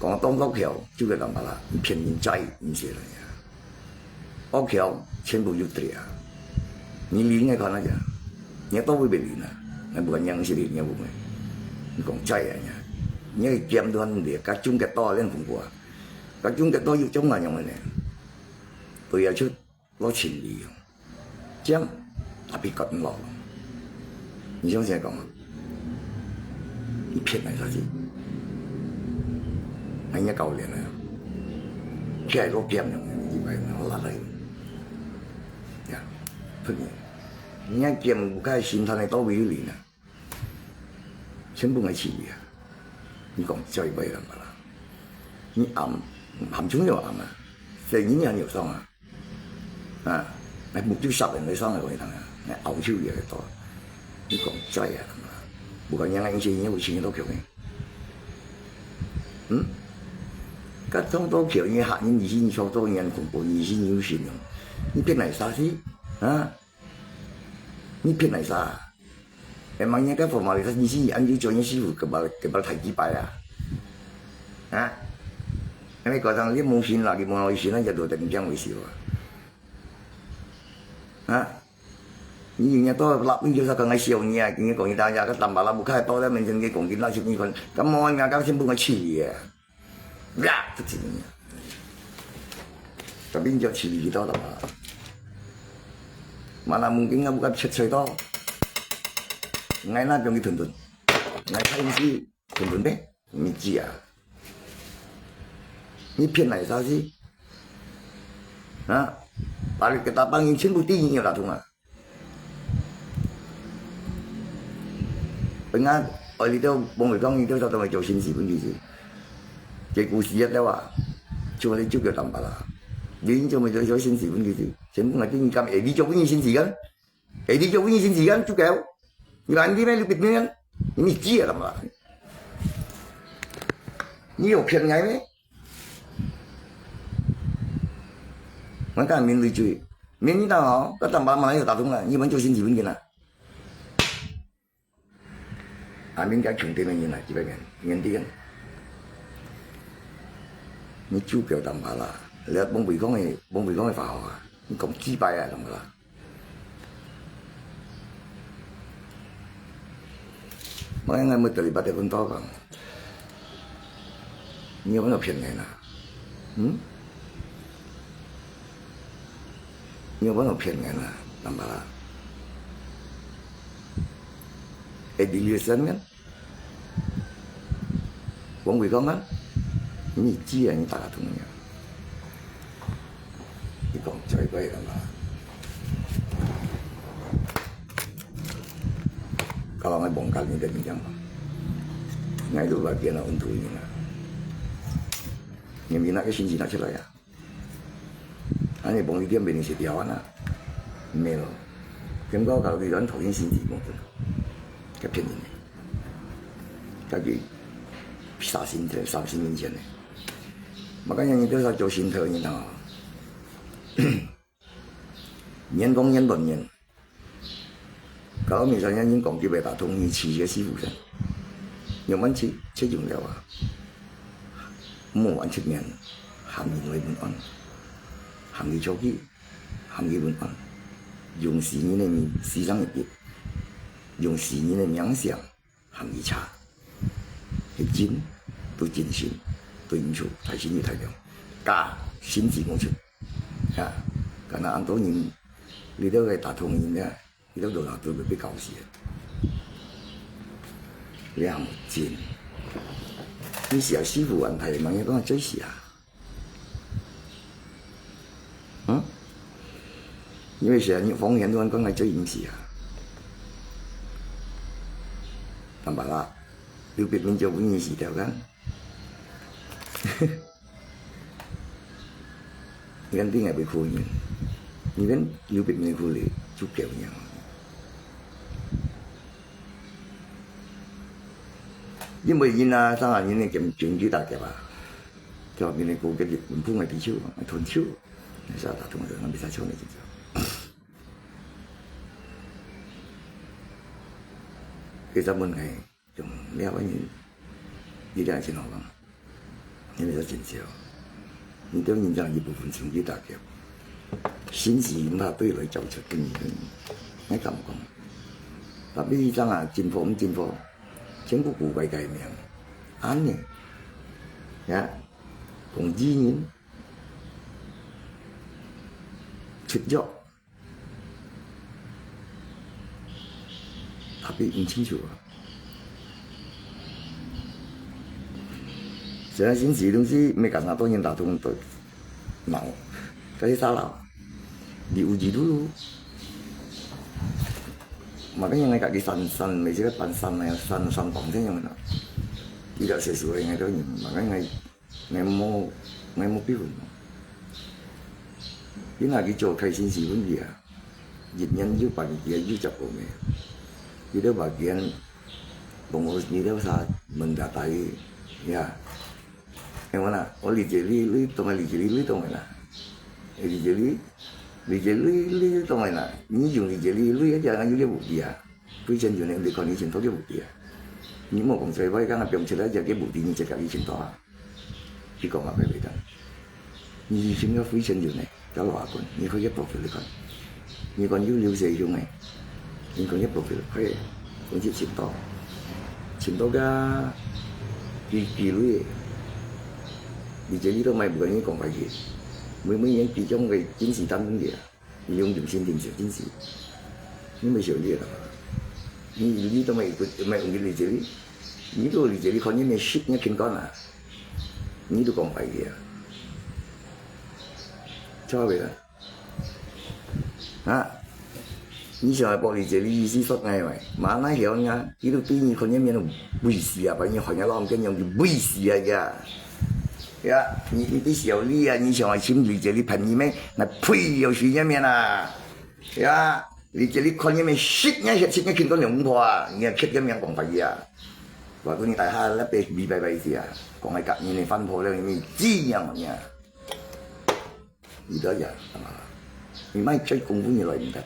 讲当多票，就个人啦，你骗人仔，毋是啦呀。屋桥全部有对啊。你零个看那个，你到位别零啊，那不管样是零，你不会。你讲在啊呀，你个尖端的，甲中间多练功夫啊，甲中间多有种啊用的呢，对啊，就 老情理哦。这样，tapi kau tengok. 你相信讲啊？你骗来啥子？人家搞脸了，起来都骗人，你买好拉来。呀，骗你。人家骗不开心，他那到位有理呢。 全部个钱啊。你讲教育不要干嘛啦？你暗，含中有暗啊，所以你很有伤啊。啊，那目珠杀人的伤害会当啊，那熬手也会多。你讲教育啊，不管人家一些人有钱都给你。嗯？甲创造条件下，你以前创造人恐怖，以前有信用，你变来啥事？啊？你变来啥？ Emangnya kan formalitas di sini, anju cowoknya sibuk kebal, kebal tai kipai ah. Ha? Kami kau tang dia mungkin lagi mau di sini aja dua tengkiang wis yo. Ha? Ni nya to lap ni juga kang ai siau ni ai, ni kong ita ya ka tambah lah bukai to dah mention ke kong kita sini kon. Kamu ngakak sih bunga cie ya. Ya, tu sini. Tapi ni jauh cie kita tambah. Mana mungkin nggak buka chat saya to. Ngai na biang di tuntun. Ngai sai si tuntun deh. Ni cia. Ni pian nai sa si. Ha? Balik ke tapang ni chin buti ni lah tunga. Pengat, oh, itu, bong itu, itu satu macam sini sih pun gitu. Jadi ku siap dah wah. Cuma dia juga tambah lah. Dia ni cuma macam sini sih pun gitu. Sini pun ngerti ni kam, eh, dia cuma ni sini kan? Eh, dia cuma ni sini kan? Juga. Ni kan dia main lupit ni kan? Ini cia tambah. Ni okey ngai ni. 我讲民主主义，民进党哦，要打麻麻就打通了，你们就先几分钟了。下面該窮點个人啊，幾百萬，原地人。你就不要當巴拉，你要幫維康个，幫維康个發好啊，你講幾百啊，當巴拉。我應該沒得禮拜得分到講，你有沒有騙人啊？嗯？你有沒有騙人啊？當巴拉？哎，你有生命？ 王伟光啊，你既然打通了，你講這個幹嘛？搞到我忘記你的名字嘛。𠊎都毋記得溫度人啊。你名字个信息拿出來啊。 恁樣幫你店面你是掉啊？毋係咯。點解搞到佢頭先先至無分？該騙人个。家己三十年、三十年前个。嘛，今日你都係做心頭人啊。年光年半年， 搞到明朝人講佢會打通，你去个師傅先，用完七，七用了啊。莫玩七年，喊人來問安，喊佢出去，喊佢問安，用死人个命死上一筆，用死人个名相，喊佢查。係真，都真心，對毋住，大心有大量，假，心志無出。啊，敢若恁多人，你兜个打通人啊， 你都老老都被搞死了。你還無真。你是要師傅安排，嘛，你講最是啊。嗯？因為是啊，你方言都講來最毋是啊。坦白啦，有別人就不認識掉个。 你看另外一位苦人，你看有別人苦哩，就表揚。因為人啊，當然人个經，經濟大夾啊，叫人个苦个日本風个地球，吞手，你曉得同人比賽球个真正。佢在問𠊎，用了个人，一定係真好講。 因為佢真少，你兜人家一部分成績大家，心情毋好對來交出等等，𠊎敢講。Tapi一張啊，政府毋政府，全部古怪个名，恁呢，呀，講語言，出咗。 Tapi毋清楚啊。雖然信息東西，毋係講當多人打通到，人，該係啥啦？你有記錄，嘛，該樣个家己散散，每一個半散个，散散講這樣个啦。佢就寫書个，應該都有，嘛，該樣个 𠊎無，𠊎無逼婚。佢若去做開心是問題啊，一年有半日佢有接過咩？佢都話佢同我，佢都啥問大大呀。哎，我啦，我理解你，你懂啊？理解你，你懂啊啦？理解你，理解你，你懂啊啦？你用理解你，你一定有个目的啊。 非常有能力，看你前途个目的啊。你莫講出來，我講啊，表出來，這个目的你自家以前到啊。佢講啊，白白講，你以前个非常有能，到老阿公，你可以報出來看。你講有流水用个，你講一報出來，可以，講起前途，前途个，佢佢類，你這裡都買不管你講白去，每每年其中个經濟單位个。 你用用心聽就真是，你毋曉得啦。你你都毋係毋係用理解力，你都理解力看你毋識你聽講啊，你都講壞个啊，錯个啦。啊，你想愛博理解力意思說𠊎喂，嘛哪曉啊？佢都對你看你面都畏死啊，把你看你老母樣就畏死啊呀！ 呀，你你你小李啊，你想愛尋理解力騙你咩？那呸，有時間面啊！呀，理解力看你面，識你識識你聽到兩婆啊，你啊刻个面講法啊！我講你大下那邊明白白一些啊，講來甲你那翻破了，你知樣麼呀？你都呀，你莫再功夫你來你的。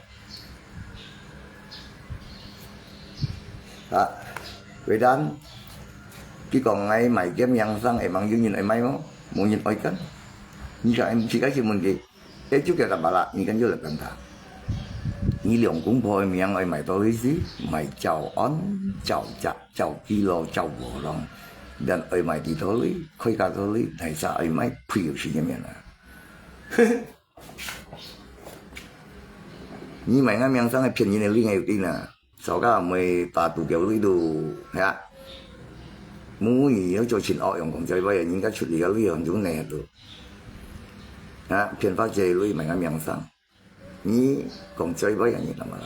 啊， Bê Đan，佢講𠊎賣个名聲，會吂有人愛買無？無人愛跟。你想，自家去問佢，哎，就叫他買啦，你跟就來跟他。你兩公婆个名愛賣到去時，賣照安、照隻、照記錄、照和尚，連愛賣幾多鐳，開價多鐳，大家愛買，配有時間面啊。你賣𠊎名聲个騙人个鐳還有緊啊！ 早个毋會打賭球鐳都，係啊。母語要做全惡用講嘴巴，人家出嚟个鐳用種泥都。啊，騙花姐鐳賣个名聲。你講嘴巴人你幹嘛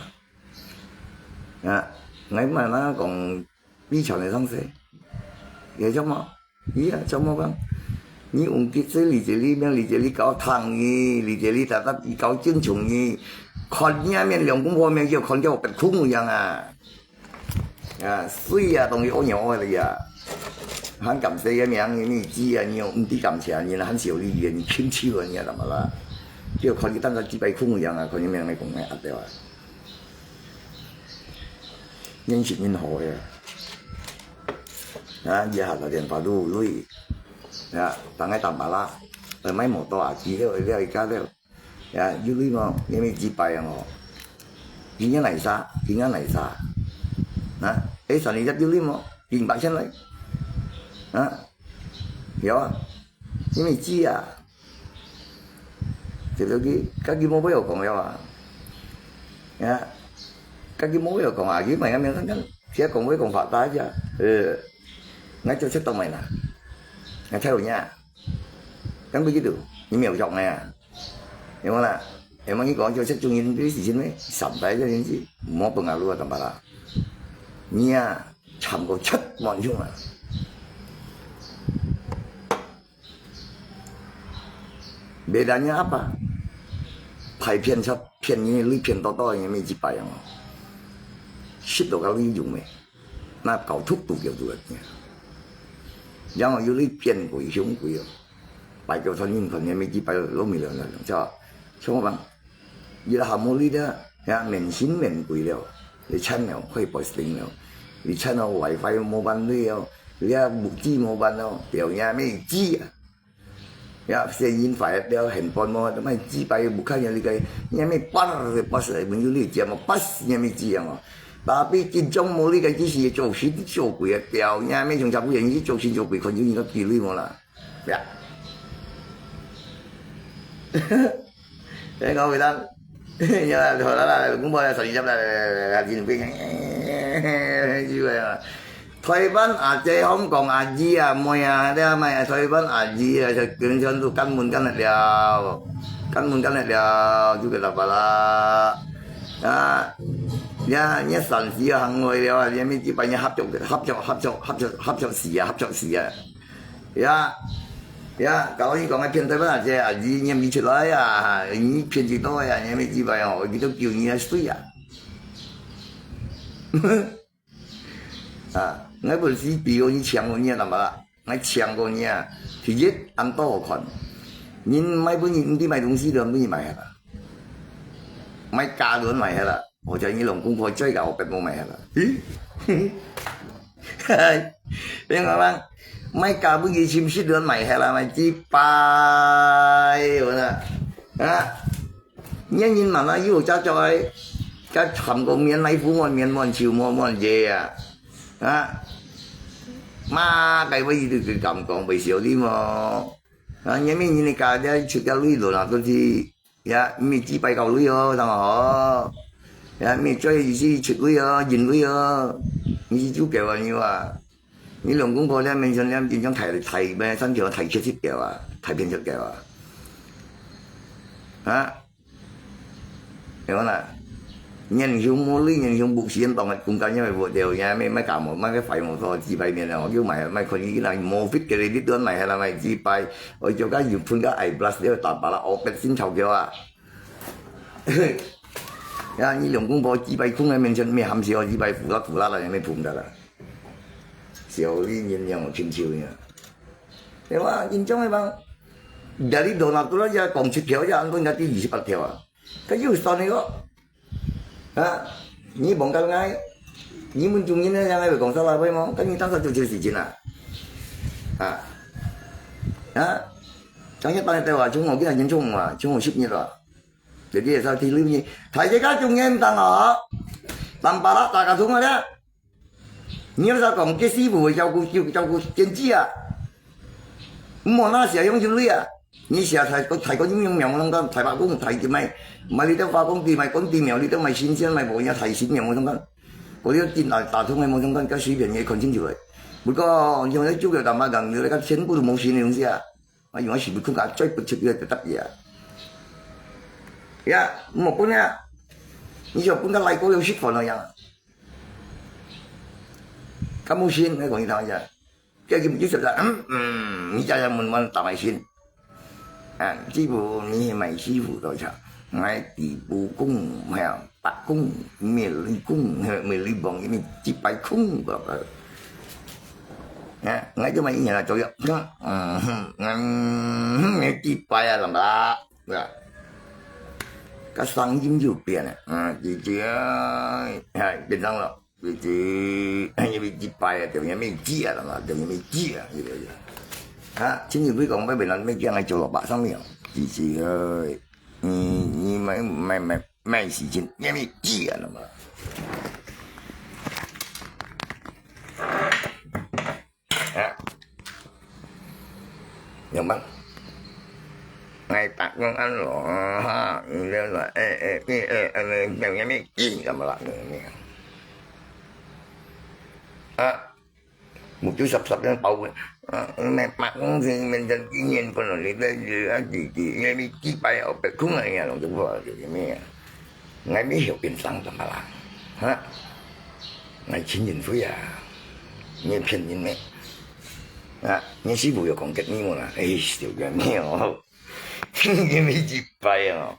啦？啊，𠊎嘛那講以前个上司，也叫嘛，iya，叫麼个？你用佢這裡這裡面裡這裡搞聽你，裡這裡搭搭搞尊重你，看你面兩公婆面就看到別空樣啊！ 啊，水啊，當然屙尿屙了呀。還感謝个名，你知啊，你又毋知感謝，你還少你，你親手啊，你啊，怎麼啦？就看你當个幾擺空樣啊，看你面來講來啊，對吧？人是人好个。啊，以後打電話都累。啊，當个打麻辣，呃，買摩托啊，騎了了一家了。 呀，有鐳無？你咪幾擺啊哦？今日來啥？今日來啥？啊，哎，上你隻有鐳無？今擺先來。啊，有啊，你咪知啊。這个佢，家己無話好講了啊。呀，家己無話好講啊，佢買个名聲，佢講話講發達呀。呃，𠊎就識到買啦，𠊎才有影。 Kan begitu, ini ucapnya. Yang mana? Emang ini kau cocok cungin tu di sini, sampai aja ini, mau pengaruh atau malah. Nia, cam kau cat mau cuma. Bedanya apa? 拍騙出騙你，你騙到到，你没幾擺樣哦。識到个你用咩？ 那搞出都叫做个。然後有你變鬼凶鬼哦，擺个餐廳可能没幾擺落米了那種，叫什麼吧？伊拉好無力的，呀，免心免鬼了，你餐了快不行了，你餐了WiFi无办了，你啊手机无办了，表也没机啊。 Ya，声音坏了，很薄么，卖几百个不看见那个，也没八十八十，没有你讲么，八十也没几样哦。Tapi 紧张么，你个只是做神做鬼啊，表也没从全部人去做神做鬼，看见你个几率么啦。Ya。哎，讲回答。 有啦，好啦啦，公布啦，十二集啦，啦，啦，啦，真係，台灣阿姐、香港阿姨啊、妹啊，你啊，買啊，台灣阿姨啊，就根本都根本跟得了，根本跟得了，就給他吧啦。啊，你啊，你三十啊，行為了啊，你咪基本上合作，合作，合作，合作，合作死啊，合作死啊。 呀，呀，搞你讲个骗台灣啊，这啊，你念不出来啊，你骗几多呀，你没几百哦，你都叫你来睡啊。啊，我本事比如你强过你啊，干嘛啦？我强过你啊，第一，俺多好看，人买不你，你买东西都不你买啊。 買家都買下啦，或者你老公婆最搞別無買下啦。咦？你講啦，買家不如親戚都買下啦，買幾百，我啦，啊，年人嘛那有家教哎，該談個面來付滿面滿手滿滿嘢啊，啊，嘛該位就佢敢講袂少你無？啊，你明年你家家出个鐳咯啦，都是 呀，毋係只擺搞鐳哦，當好。呀，毋係做意思出鐳哦，認鐳哦。你是主角啊，你啊。你兩公婆咧，面前咧，變成大大咩，三條大缺失掉啊，大騙出掉啊。啊？有啦。年兄無鐳，年兄不時當个公家因為無掉，也沒買感冒，買个快摩托幾百年了，又買買可以啦，無fit个咧，你都買下來買幾百，我就講有噴个eye blast，要打把啦，哦，別心潮叫啊。 呀，你兩公婆幾擺空个面前，咩含笑幾擺苦辣苦辣啦，也没碰到啦。小李人样亲像呀。对吧？人种个嘛，哪里多那多那讲七条呀，安分个第二十八条啊，佢又算个个。啊，你望到𠊎，你們中間呢，人還會講啥話無？跟你當時就這時間啊。啊？啊？當時辦得到啊，像我今日嚴重啊，像我十日啊。這個也是第六日，大家中間當好，當巴拉大家通啊咧。你要是講這師傅會照顧，照顧經濟啊，莫那時用有鐳啊。 你寫大個，大個英雄名無相干，大伯公，大，賣，賣你兜花公子，賣公子廟，你兜賣神仙，賣無影大神廟無相干。嗰兜真大，大通个無相干，該隨便你看清楚个。不過，你像那九个大媽講，你那個全部都無神个東西啊。啊，用个是不空啊，最不出个特別啊。呀，莫分啊，你就分个來過有食飯了呀。該無神，你講你聽一下。 叫佢就實在，嗯，嗯，你家家門門打埋心。啊，師傅，你係賣師傅多少？𠊎地府公，還有伯公，廟裡公，廟裡王，因為祭拜公个。啊，𠊎就賣一年來做了，嗯，嗯，嗯，你祭拜啊，怎麼啦？對吧？个聲音就變了，嗯，姐姐，哎，變成了。 就是，因為一擺啊，就因為知啊，啦嘛，就因為知啊，這個，這個。啊，真正會講，要不然，要驚佢做老百姓了，就是，呃，你，你買，買，買，買時間，因為知啊，啦嘛。啊，明白？𠊎打工恁咯，哈，你這個，哎，哎，哎，哎，哎，哎，哎，哎，哎，幹嘛啦？啊，目珠霎霎樣包个，啊，那打工是面對一年不能，你這個啊，弟弟，因為幾百號白空啊，你啊，攏做不好，就是咩啊？ 𠊎乜曉變生做麼啦？哈？𠊎真認為啊，你騙人咩？啊，你師傅有講給你無啦？哎，就這樣哦。你乜一擺哦，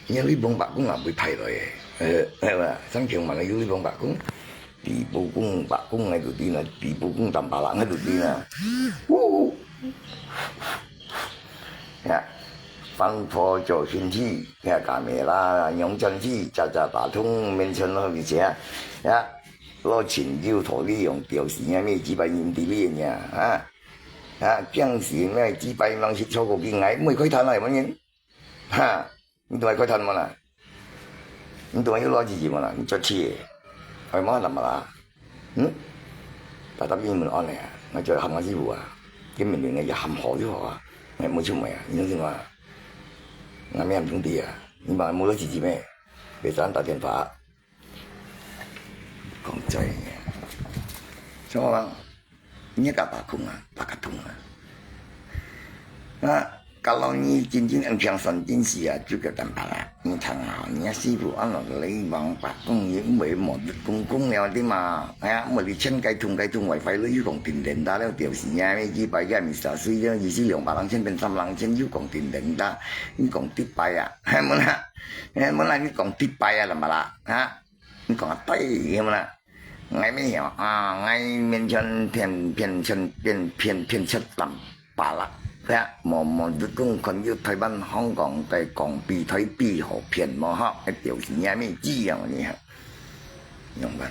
你這幫伯公啊，會派來个，呃，係吧？上前嘛，有這幫伯公，地府公、伯公，𠊎就知啦，地府公、當巴拉，𠊎就知啦。嗚！ 呀，防火做身體，呀，camera，用轉去，早早打通，面前好一些，呀，老陳就拖利用，就是也沒幾百人的面呀，啊，啊，將是那幾百人是超過去，𠊎毋會開攤來問人，哈。 你都愛開攤無啦？你都愛有邏輯無啦？你做事，愛麼个啦？嗯？大大你們安尼啊，𠊎就喊𠊎師傅啊，見面人也喊好就好啊，𠊎無出門啊，你相信我啊？𠊎乜喊兄弟啊，你嘛無邏輯咩？別人打電話。 講真个，所以講，你个打工啊，打个工啊。啊，kalau你真正愛聽算真實啊，就叫坦白啦。你聽啊，你个師傅安到你王伯公，你毋會無公公了的嘛？哎呀，毋會你錢該通該通，WiFi你又講停電打了，就是呀，你幾百个米沙水了，一時兩百零千變三零千，又講停電打，你講失敗啊，係無啦？係無啦？你講失敗啊，怎麼啦？啊？ 你講啊，對，係無啦？𠊎乜曉啊，𠊎面前騙，騙，騙，騙，騙，騙出淡薄啦。係啊，無，無，你講看有台灣、香港个港幣、台幣好騙無吼？一條是也乜知啊，你哈？用完。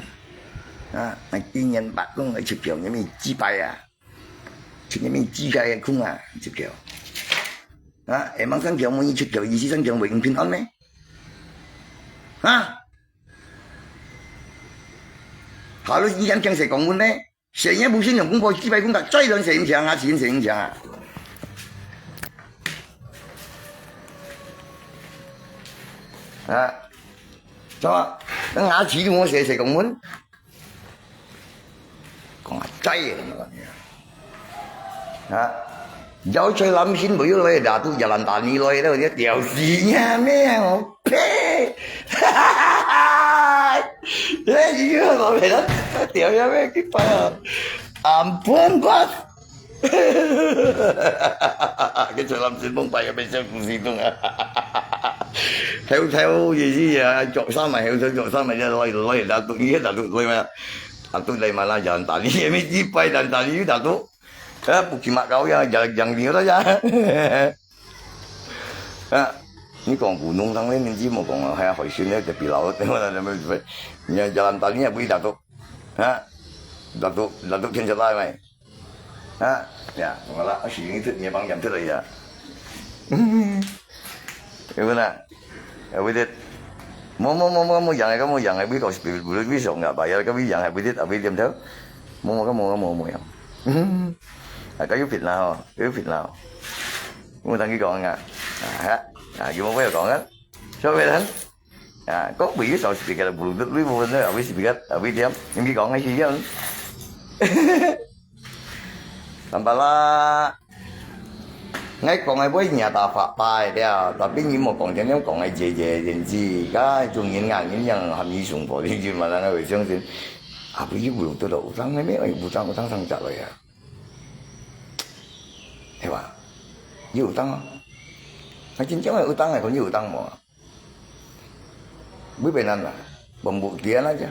啊，𠊎今年八公个出票，也乜幾百啊？出也乜幾个空啊，出票。啊，下望三條，每日出票，二十三條，會用平安咩？啊？ Harus ikan keng sekongun ne. Senya busin yang kung po kipai kung tak chai don senya nga sin senya. Ha. Cho, nga chi mo se sekongun. 講啊，知啊，啊，有最諗先，無要來打賭，也難打你來了，你屌死呀咩？我呸！哎，你又來了，屌呀咩？幾擺啊？Ampun，我，佢最諗先，崩敗也被笑死東啊！偷偷意思啊，著衫啊，偷偷著衫啊，一來來打賭，你打賭來嘛？ Atu dari mana jantan ni? Kami tipai jantan ni dah tu. Eh, bukan mak kau yang yang yang dia saja. Ha. 你講古農場个，你知無講啊？還有海鮮个，特別老，對不對？你看jalan tali也不會打到，啊，打到，打到天下來咩？啊，呀，好了，我是你这，你帮讲这个呀。对不对？对不对？Mo mo mo mo mo yang ai, kamu yang ai, beli kau beli beli song nggak bayar, kau beli yang ai, beli beli diam tu. Mo mo kamu kamu mo yang. Ah, kayu fitnah ho, kayu fitnah ho. Mo tangki kau nggak? Ah, ha, ah, kamu mau kau kan? Siapa kan? Ah, kau beli song speaker Bluetooth, beli mo na, beli speaker, beli diam, yang kau ngai siang. Tambah lah. Ngai講个會惹大發敗了，tapi你莫講天天講个姐姐人子，該種人啊，人樣含義上課，你就嘛人會相信。啊，不是有得到有當个咩？有當有當上集个呀，係吧？有當啊，還真正有當个，可能有當無啊？ Bui penan lah, pembuktian aja.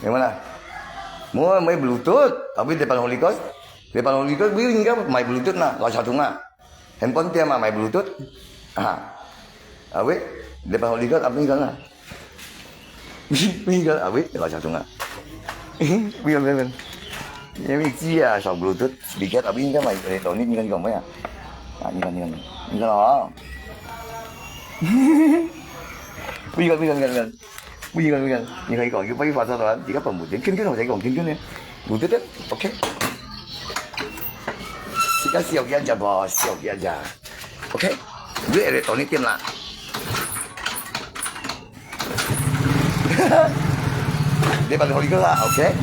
Gimana? Mau main Bluetooth, tapi depan Holy Ghost, depan Holy Ghost, bui enggak main Bluetooth na, lah satu na. Handphone dia mah main Bluetooth. Ha. Abi, depan Holy Ghost, abi enggak na. Enggak, abi, lah satu na. Enggak, enggak, enggak. Ini mesti ya, sound Bluetooth, speaker, tapi enggak main elektronik, enggak, enggak, enggak. Nah, enggak, enggak, enggak. Enggak lah. Bui kan, bui kan, kan, kan. Bui kan, bui kan. Ni kau ikut, ikut pagi pasal tu kan. Tiga pun bui. Kin kin, saya ikut kin kin ni. Bui tu kan. Okay. Kita siap dia aja, bos. Siap dia aja. Okay. Bui elektronik tim lah. Depan Holy Ghost lah, okay.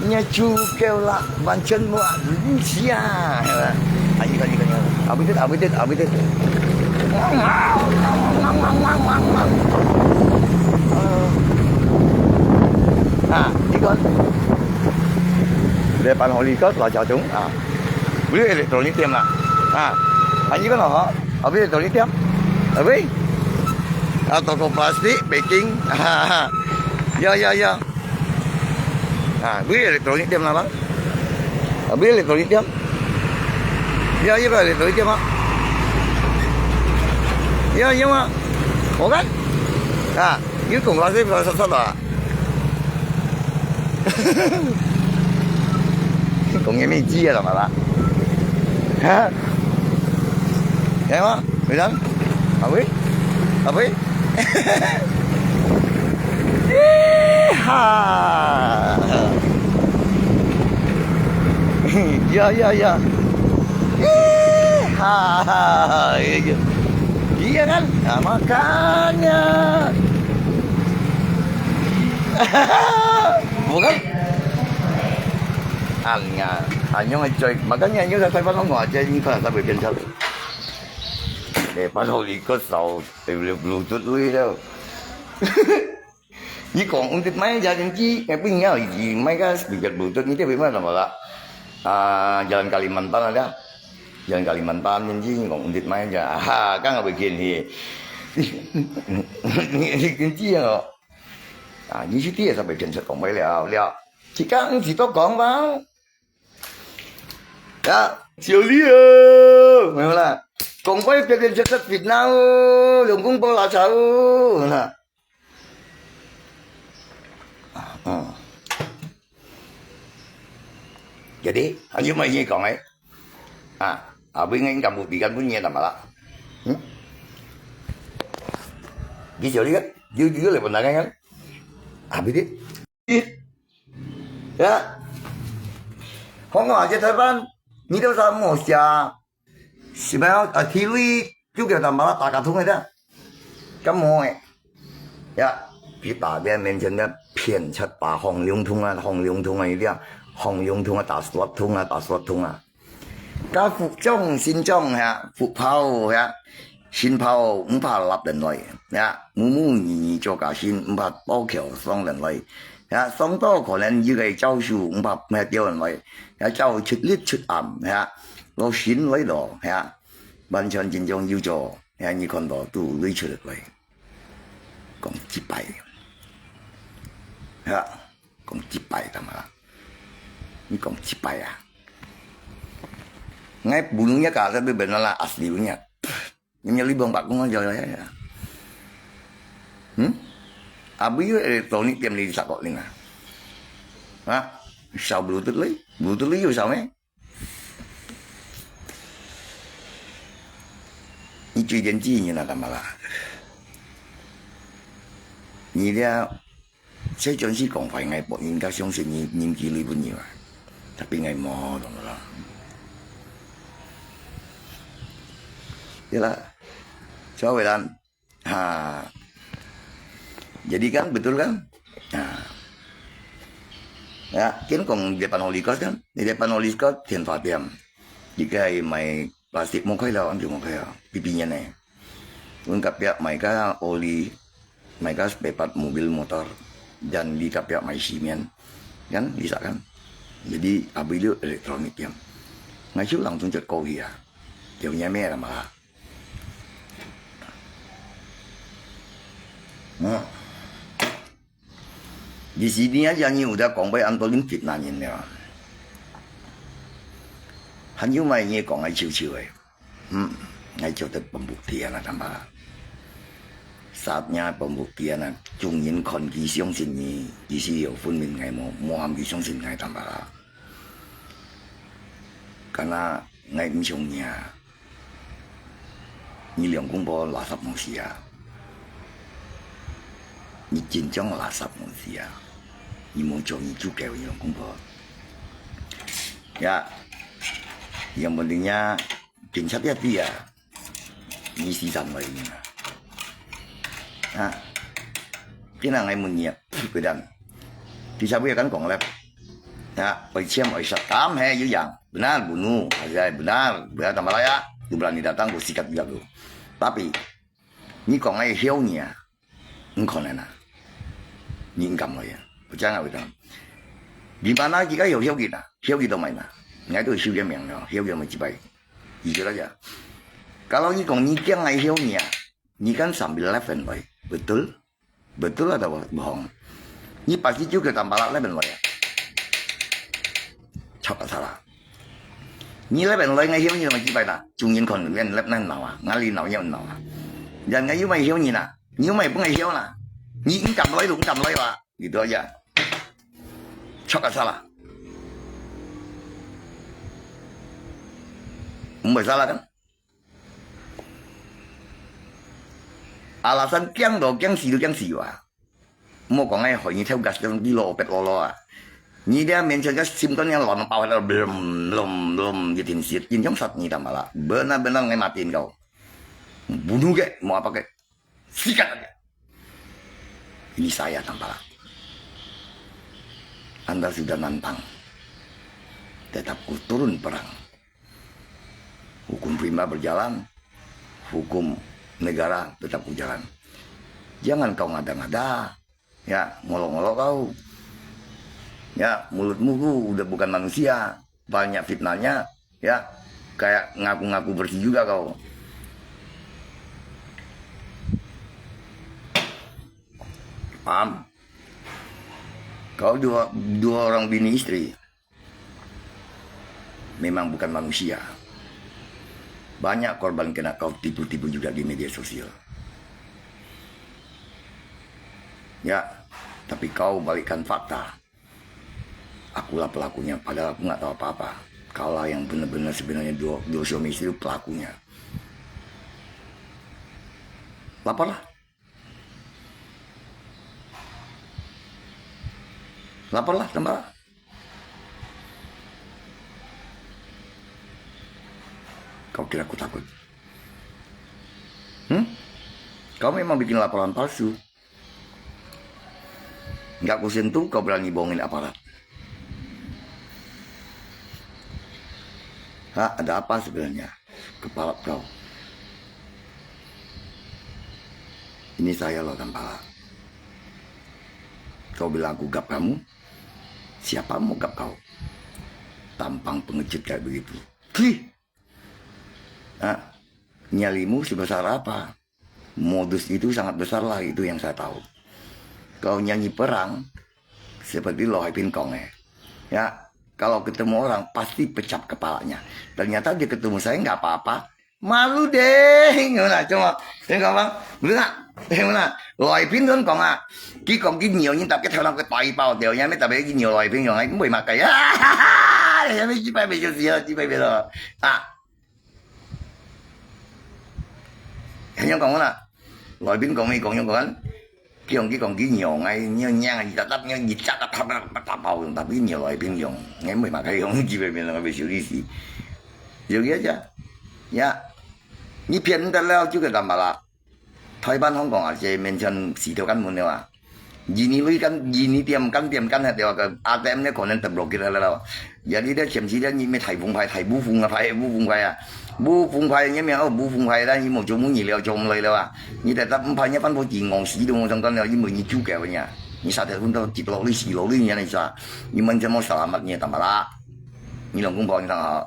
Nya cukup lah, bancen mua lucia. Ayo, ayo, ayo. Update, update, update. Ha, ikon. Depan Holy Ghost lah jatuh. Ha. Beli elektronik tim lah. Ha. Ayo kan ho. Update elektronik tim. Update. Ah, toko plastik, packing. Ya, ya, ya. Ah, beli elektronik tim lah, bang. Ah, beli elektronik tim. Ya, ya, beli elektronik tim, bang. Ya, ya, bang. Oh, kan? Ah, you kong plastik, plastik, plastik, lah. Kong nge mi ji ya, lah, lah. Ha? Ya, bang. Apa? Apa? Yeeha. Ya, ya, ya. Yeeha. Iya kan? Nah, makanya. Bukan? Anya, anyong ay joy. Makanya anyong sa Taiwan ngwa, jadi ni kala sa Bluetooth lui 了。你講undit mai jalan ji, eh, punya ji mai ka speaker Bluetooth ni dia bagaimana malah? Ah, jalan Kalimantan ada. Jalan Kalimantan ni ji ngong undit mai ja. Aha, kang apa gini? Ni ji ya. Ah, ni si dia sampai dia cakap mai liao liao. Jika ni si tu kong bang. Ya, siuli oh, memang lah. Kong pai dia dia cakap fitnah oh, lungkung bola jauh lah. Hmm. Jadi, anyu mai ni kong ai. Ah, abis ngai kamu bikan pun nyen nama lah. Hmm? Di siuli kan? Di di le pun kan? Abis di. Ya. Hong aja Taiwan, ni tu sama sia. Sebab, ah, T V juga tambah lah tak katung ada. Kamu eh. Ya, kita dia mention dia 騙七八 hong liung thung ah, hong liung thung ah, dia hong liung thung ah, tak suat thung ah, tak suat thung ah. Ka Phúc Chong, Sinh Chong ya, Phúc Pháo ya, Sinh Pháo, 五百六等來呀，母母二二做家先，五百多橋上等來呀，上到可能一個教授，五百咩掉等來呀，教出力出暗呀，老新來咯呀，完全真正有做呀，你看到都累出來，講幾擺呀，講幾擺幹嘛啦？你講幾擺啊？ Ngai bulungnya ka ada benar lah asli punya. 你有你帮白讲啊，有有有。嗯？啊，不有 electronic 店你啥个呢？啊，烧 Bluetooth 嘞，Bluetooth 嘞有烧咩？你最近几年啊，干嘛啦？你了，这种是讲话，我不应该相信你，你几岁朋友啊？Tapi 我无懂了。对了，小伟啦， Ha. Jadi kan, betul kan? Ha. Ya, kin kong di depan Holy Cross kan? Di depan Holy Cross, 电话店. Di kai mai plastik mo kai lau, ambil mo kai lau. Pipi nian eh. Un kapiak mai ka oli, mai ka spare part mobil motor. Dan di kapiak mai simen. Kan, bisa kan? Jadi, abis itu elektronik tiam. Ngai siu langsung cek kau hia. Dia punya merah malah. Di sini aja你有得講，會恁多人fitnah人了。還有麼个你講个笑笑个？嗯，𠊎覺得pembuktian啊，坦白。Saatnya pembuktian啊，眾人看佢相信你，意思有分明𠊎無，無喊佢相信𠊎，坦白啦。Karena𠊎毋想你啊。 你兩公婆垃圾東西啊！你真正垃圾東西啊！你無做你自家个兩公婆。Ya，yang pentingnya警察dia dia，你死站位啊！啊，今日𠊎問你啊，佢等，佢才會敢講咧？啊，愛簽愛殺，敢係有樣？Benar bunuh，係benar，benar，tambah layak，tu berani datang，ku sikat juga tu。Tapi，你講个曉你啊，你可能啊，你毋敢來啊，不講啊，會當。Di mana佢个曉曉佢啊，曉佢到埋啊，𠊎都有收佢名了，曉佢到埋幾擺，意思啦呀。Kalau你講你驚个曉你啊，你敢sambil left and right，betul？ Betul atau bohong？你pasti juga tambah left and right啊？Cakap salah。你left and right，𠊎曉你麼个幾擺啦？眾人看你left難鬧啊，𠊎哩鬧也鬧啊。人家又麼个曉你啦？你又麼个分𠊎曉啦？你，你敢來就敢來哇？你都呀。Cakap salah。毋會salah kan？ Alasan驚都驚死都驚死啊！莫講愛害你跳gas，你落bet落落啊！你這面前个心肝yang亂爆，blum blum blum，一定死，一定殺你，tambah啦！Benar-benar ngai matiin kau，bunuh ke，mau apa ke，sikat aja！Ini saya，tambah啦！Anda sudah nantang, tetap ku turun perang. Hukum rimba berjalan, hukum negara tetap berjalan. Jangan kau ngada-ngada, ya, ngolok-ngolok kau. Ya, mulutmu tu udah bukan manusia, banyak fitnahnya, ya, kayak ngaku-ngaku bersih juga kau. Paham? Kau dua, dua orang bini isteri, memang bukan manusia. Banyak korban kena kau tipu-tipu juga di media sosial. Ya, tapi kau balikkan fakta. Akulah pelakunya, padahal aku nggak tahu apa-apa. Kaulah yang benar-benar sebenarnya dua, dua suami istri itu pelakunya. Laporlah. Laporlah, tambah. Kau kira aku takut? Hmm? Kau memang bikin laporan palsu. Nggak kusentuh, kau berani bohongin aparat. Ha, ada apa sebenarnya? Kepala kau. Ini saya loh, Tampala. Kau bilang aku gap kamu, siapa mau gap kau? Tampang pengecut kayak begitu. Kih! Ha, nyalimu sebesar apa? Modus itu sangat besar lah, itu yang saya tahu. Kalau nyanyi perang, seperti Lo Hai Pin Kong eh. Ya, kalau ketemu orang, pasti pecah kepalanya. Ternyata dia ketemu saya nggak apa-apa. 马路的，有啦，怎么？你讲吧，不是啊，有啦，来宾都讲啊，佢讲佢尿，你特别头那个大包掉，也没特别去尿来宾用，哎，唔会嘛个啊，也没几百倍就是啊，几百倍了啊。 恁樣講啦，來賓講，佢講樣講，佢講佢講佢用，哎，你用啊，一隻隻，你一隻隻，啪啪啪啪爆用，tapi用來賓用，哎，毋會嘛，佢用幾百遍了，佢修理死。有个呀，呀，你騙得了，就个幹嘛啦？台灣、香港啊，這面前死掉根本了啊！ 印尼鐳跟印尼店、跟店跟下掉个A T M呢，可能得落去了了。Ya你咧前時咧，你咩台風牌、台烏風啊牌、烏風牌啊，烏風牌，你咩哦烏風牌啦，你無做無你了，做毋來了啊！你得得五牌，你翻到地戇死都無相干了，因為你主教呢，你殺條分到跌落去死落去呢，你啥？你問什麼selamat呢？Tambah啦，你兩公婆你看好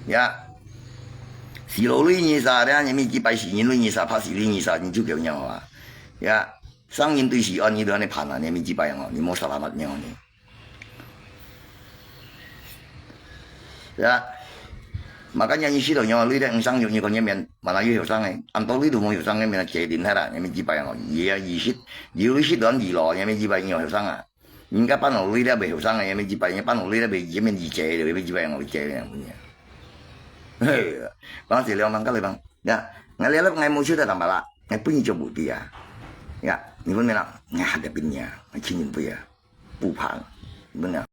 ，ya，死落去呢啥咧？你咪幾擺死人落去呢啥？怕死落去呢啥？你主教呢好啊？Ya。 生人對死安，你都恁樣判啊，你咪幾擺樣哦，你無selamat呢哦你。Ya，makanya你死到樣，你咧生肉，你講你面，mana有後生个，恁多你都無後生个，面啊，家庭下啦，你咪幾擺樣哦，也也死，有你死到恁二老，你咪幾擺樣後生啊？人家搬落你咧未後生个，你咪幾擺，人家搬落你咧未，你面二姐，你咪幾擺樣哦，二姐樣。嘿，講是兩萬个你講。 Ya，𠊎這粒𠊎無收到tambah啦，𠊎分你做無知啊。Ya，你分你啦，𠊎還得分你啊，𠊎親人分啊，不怕，分啊。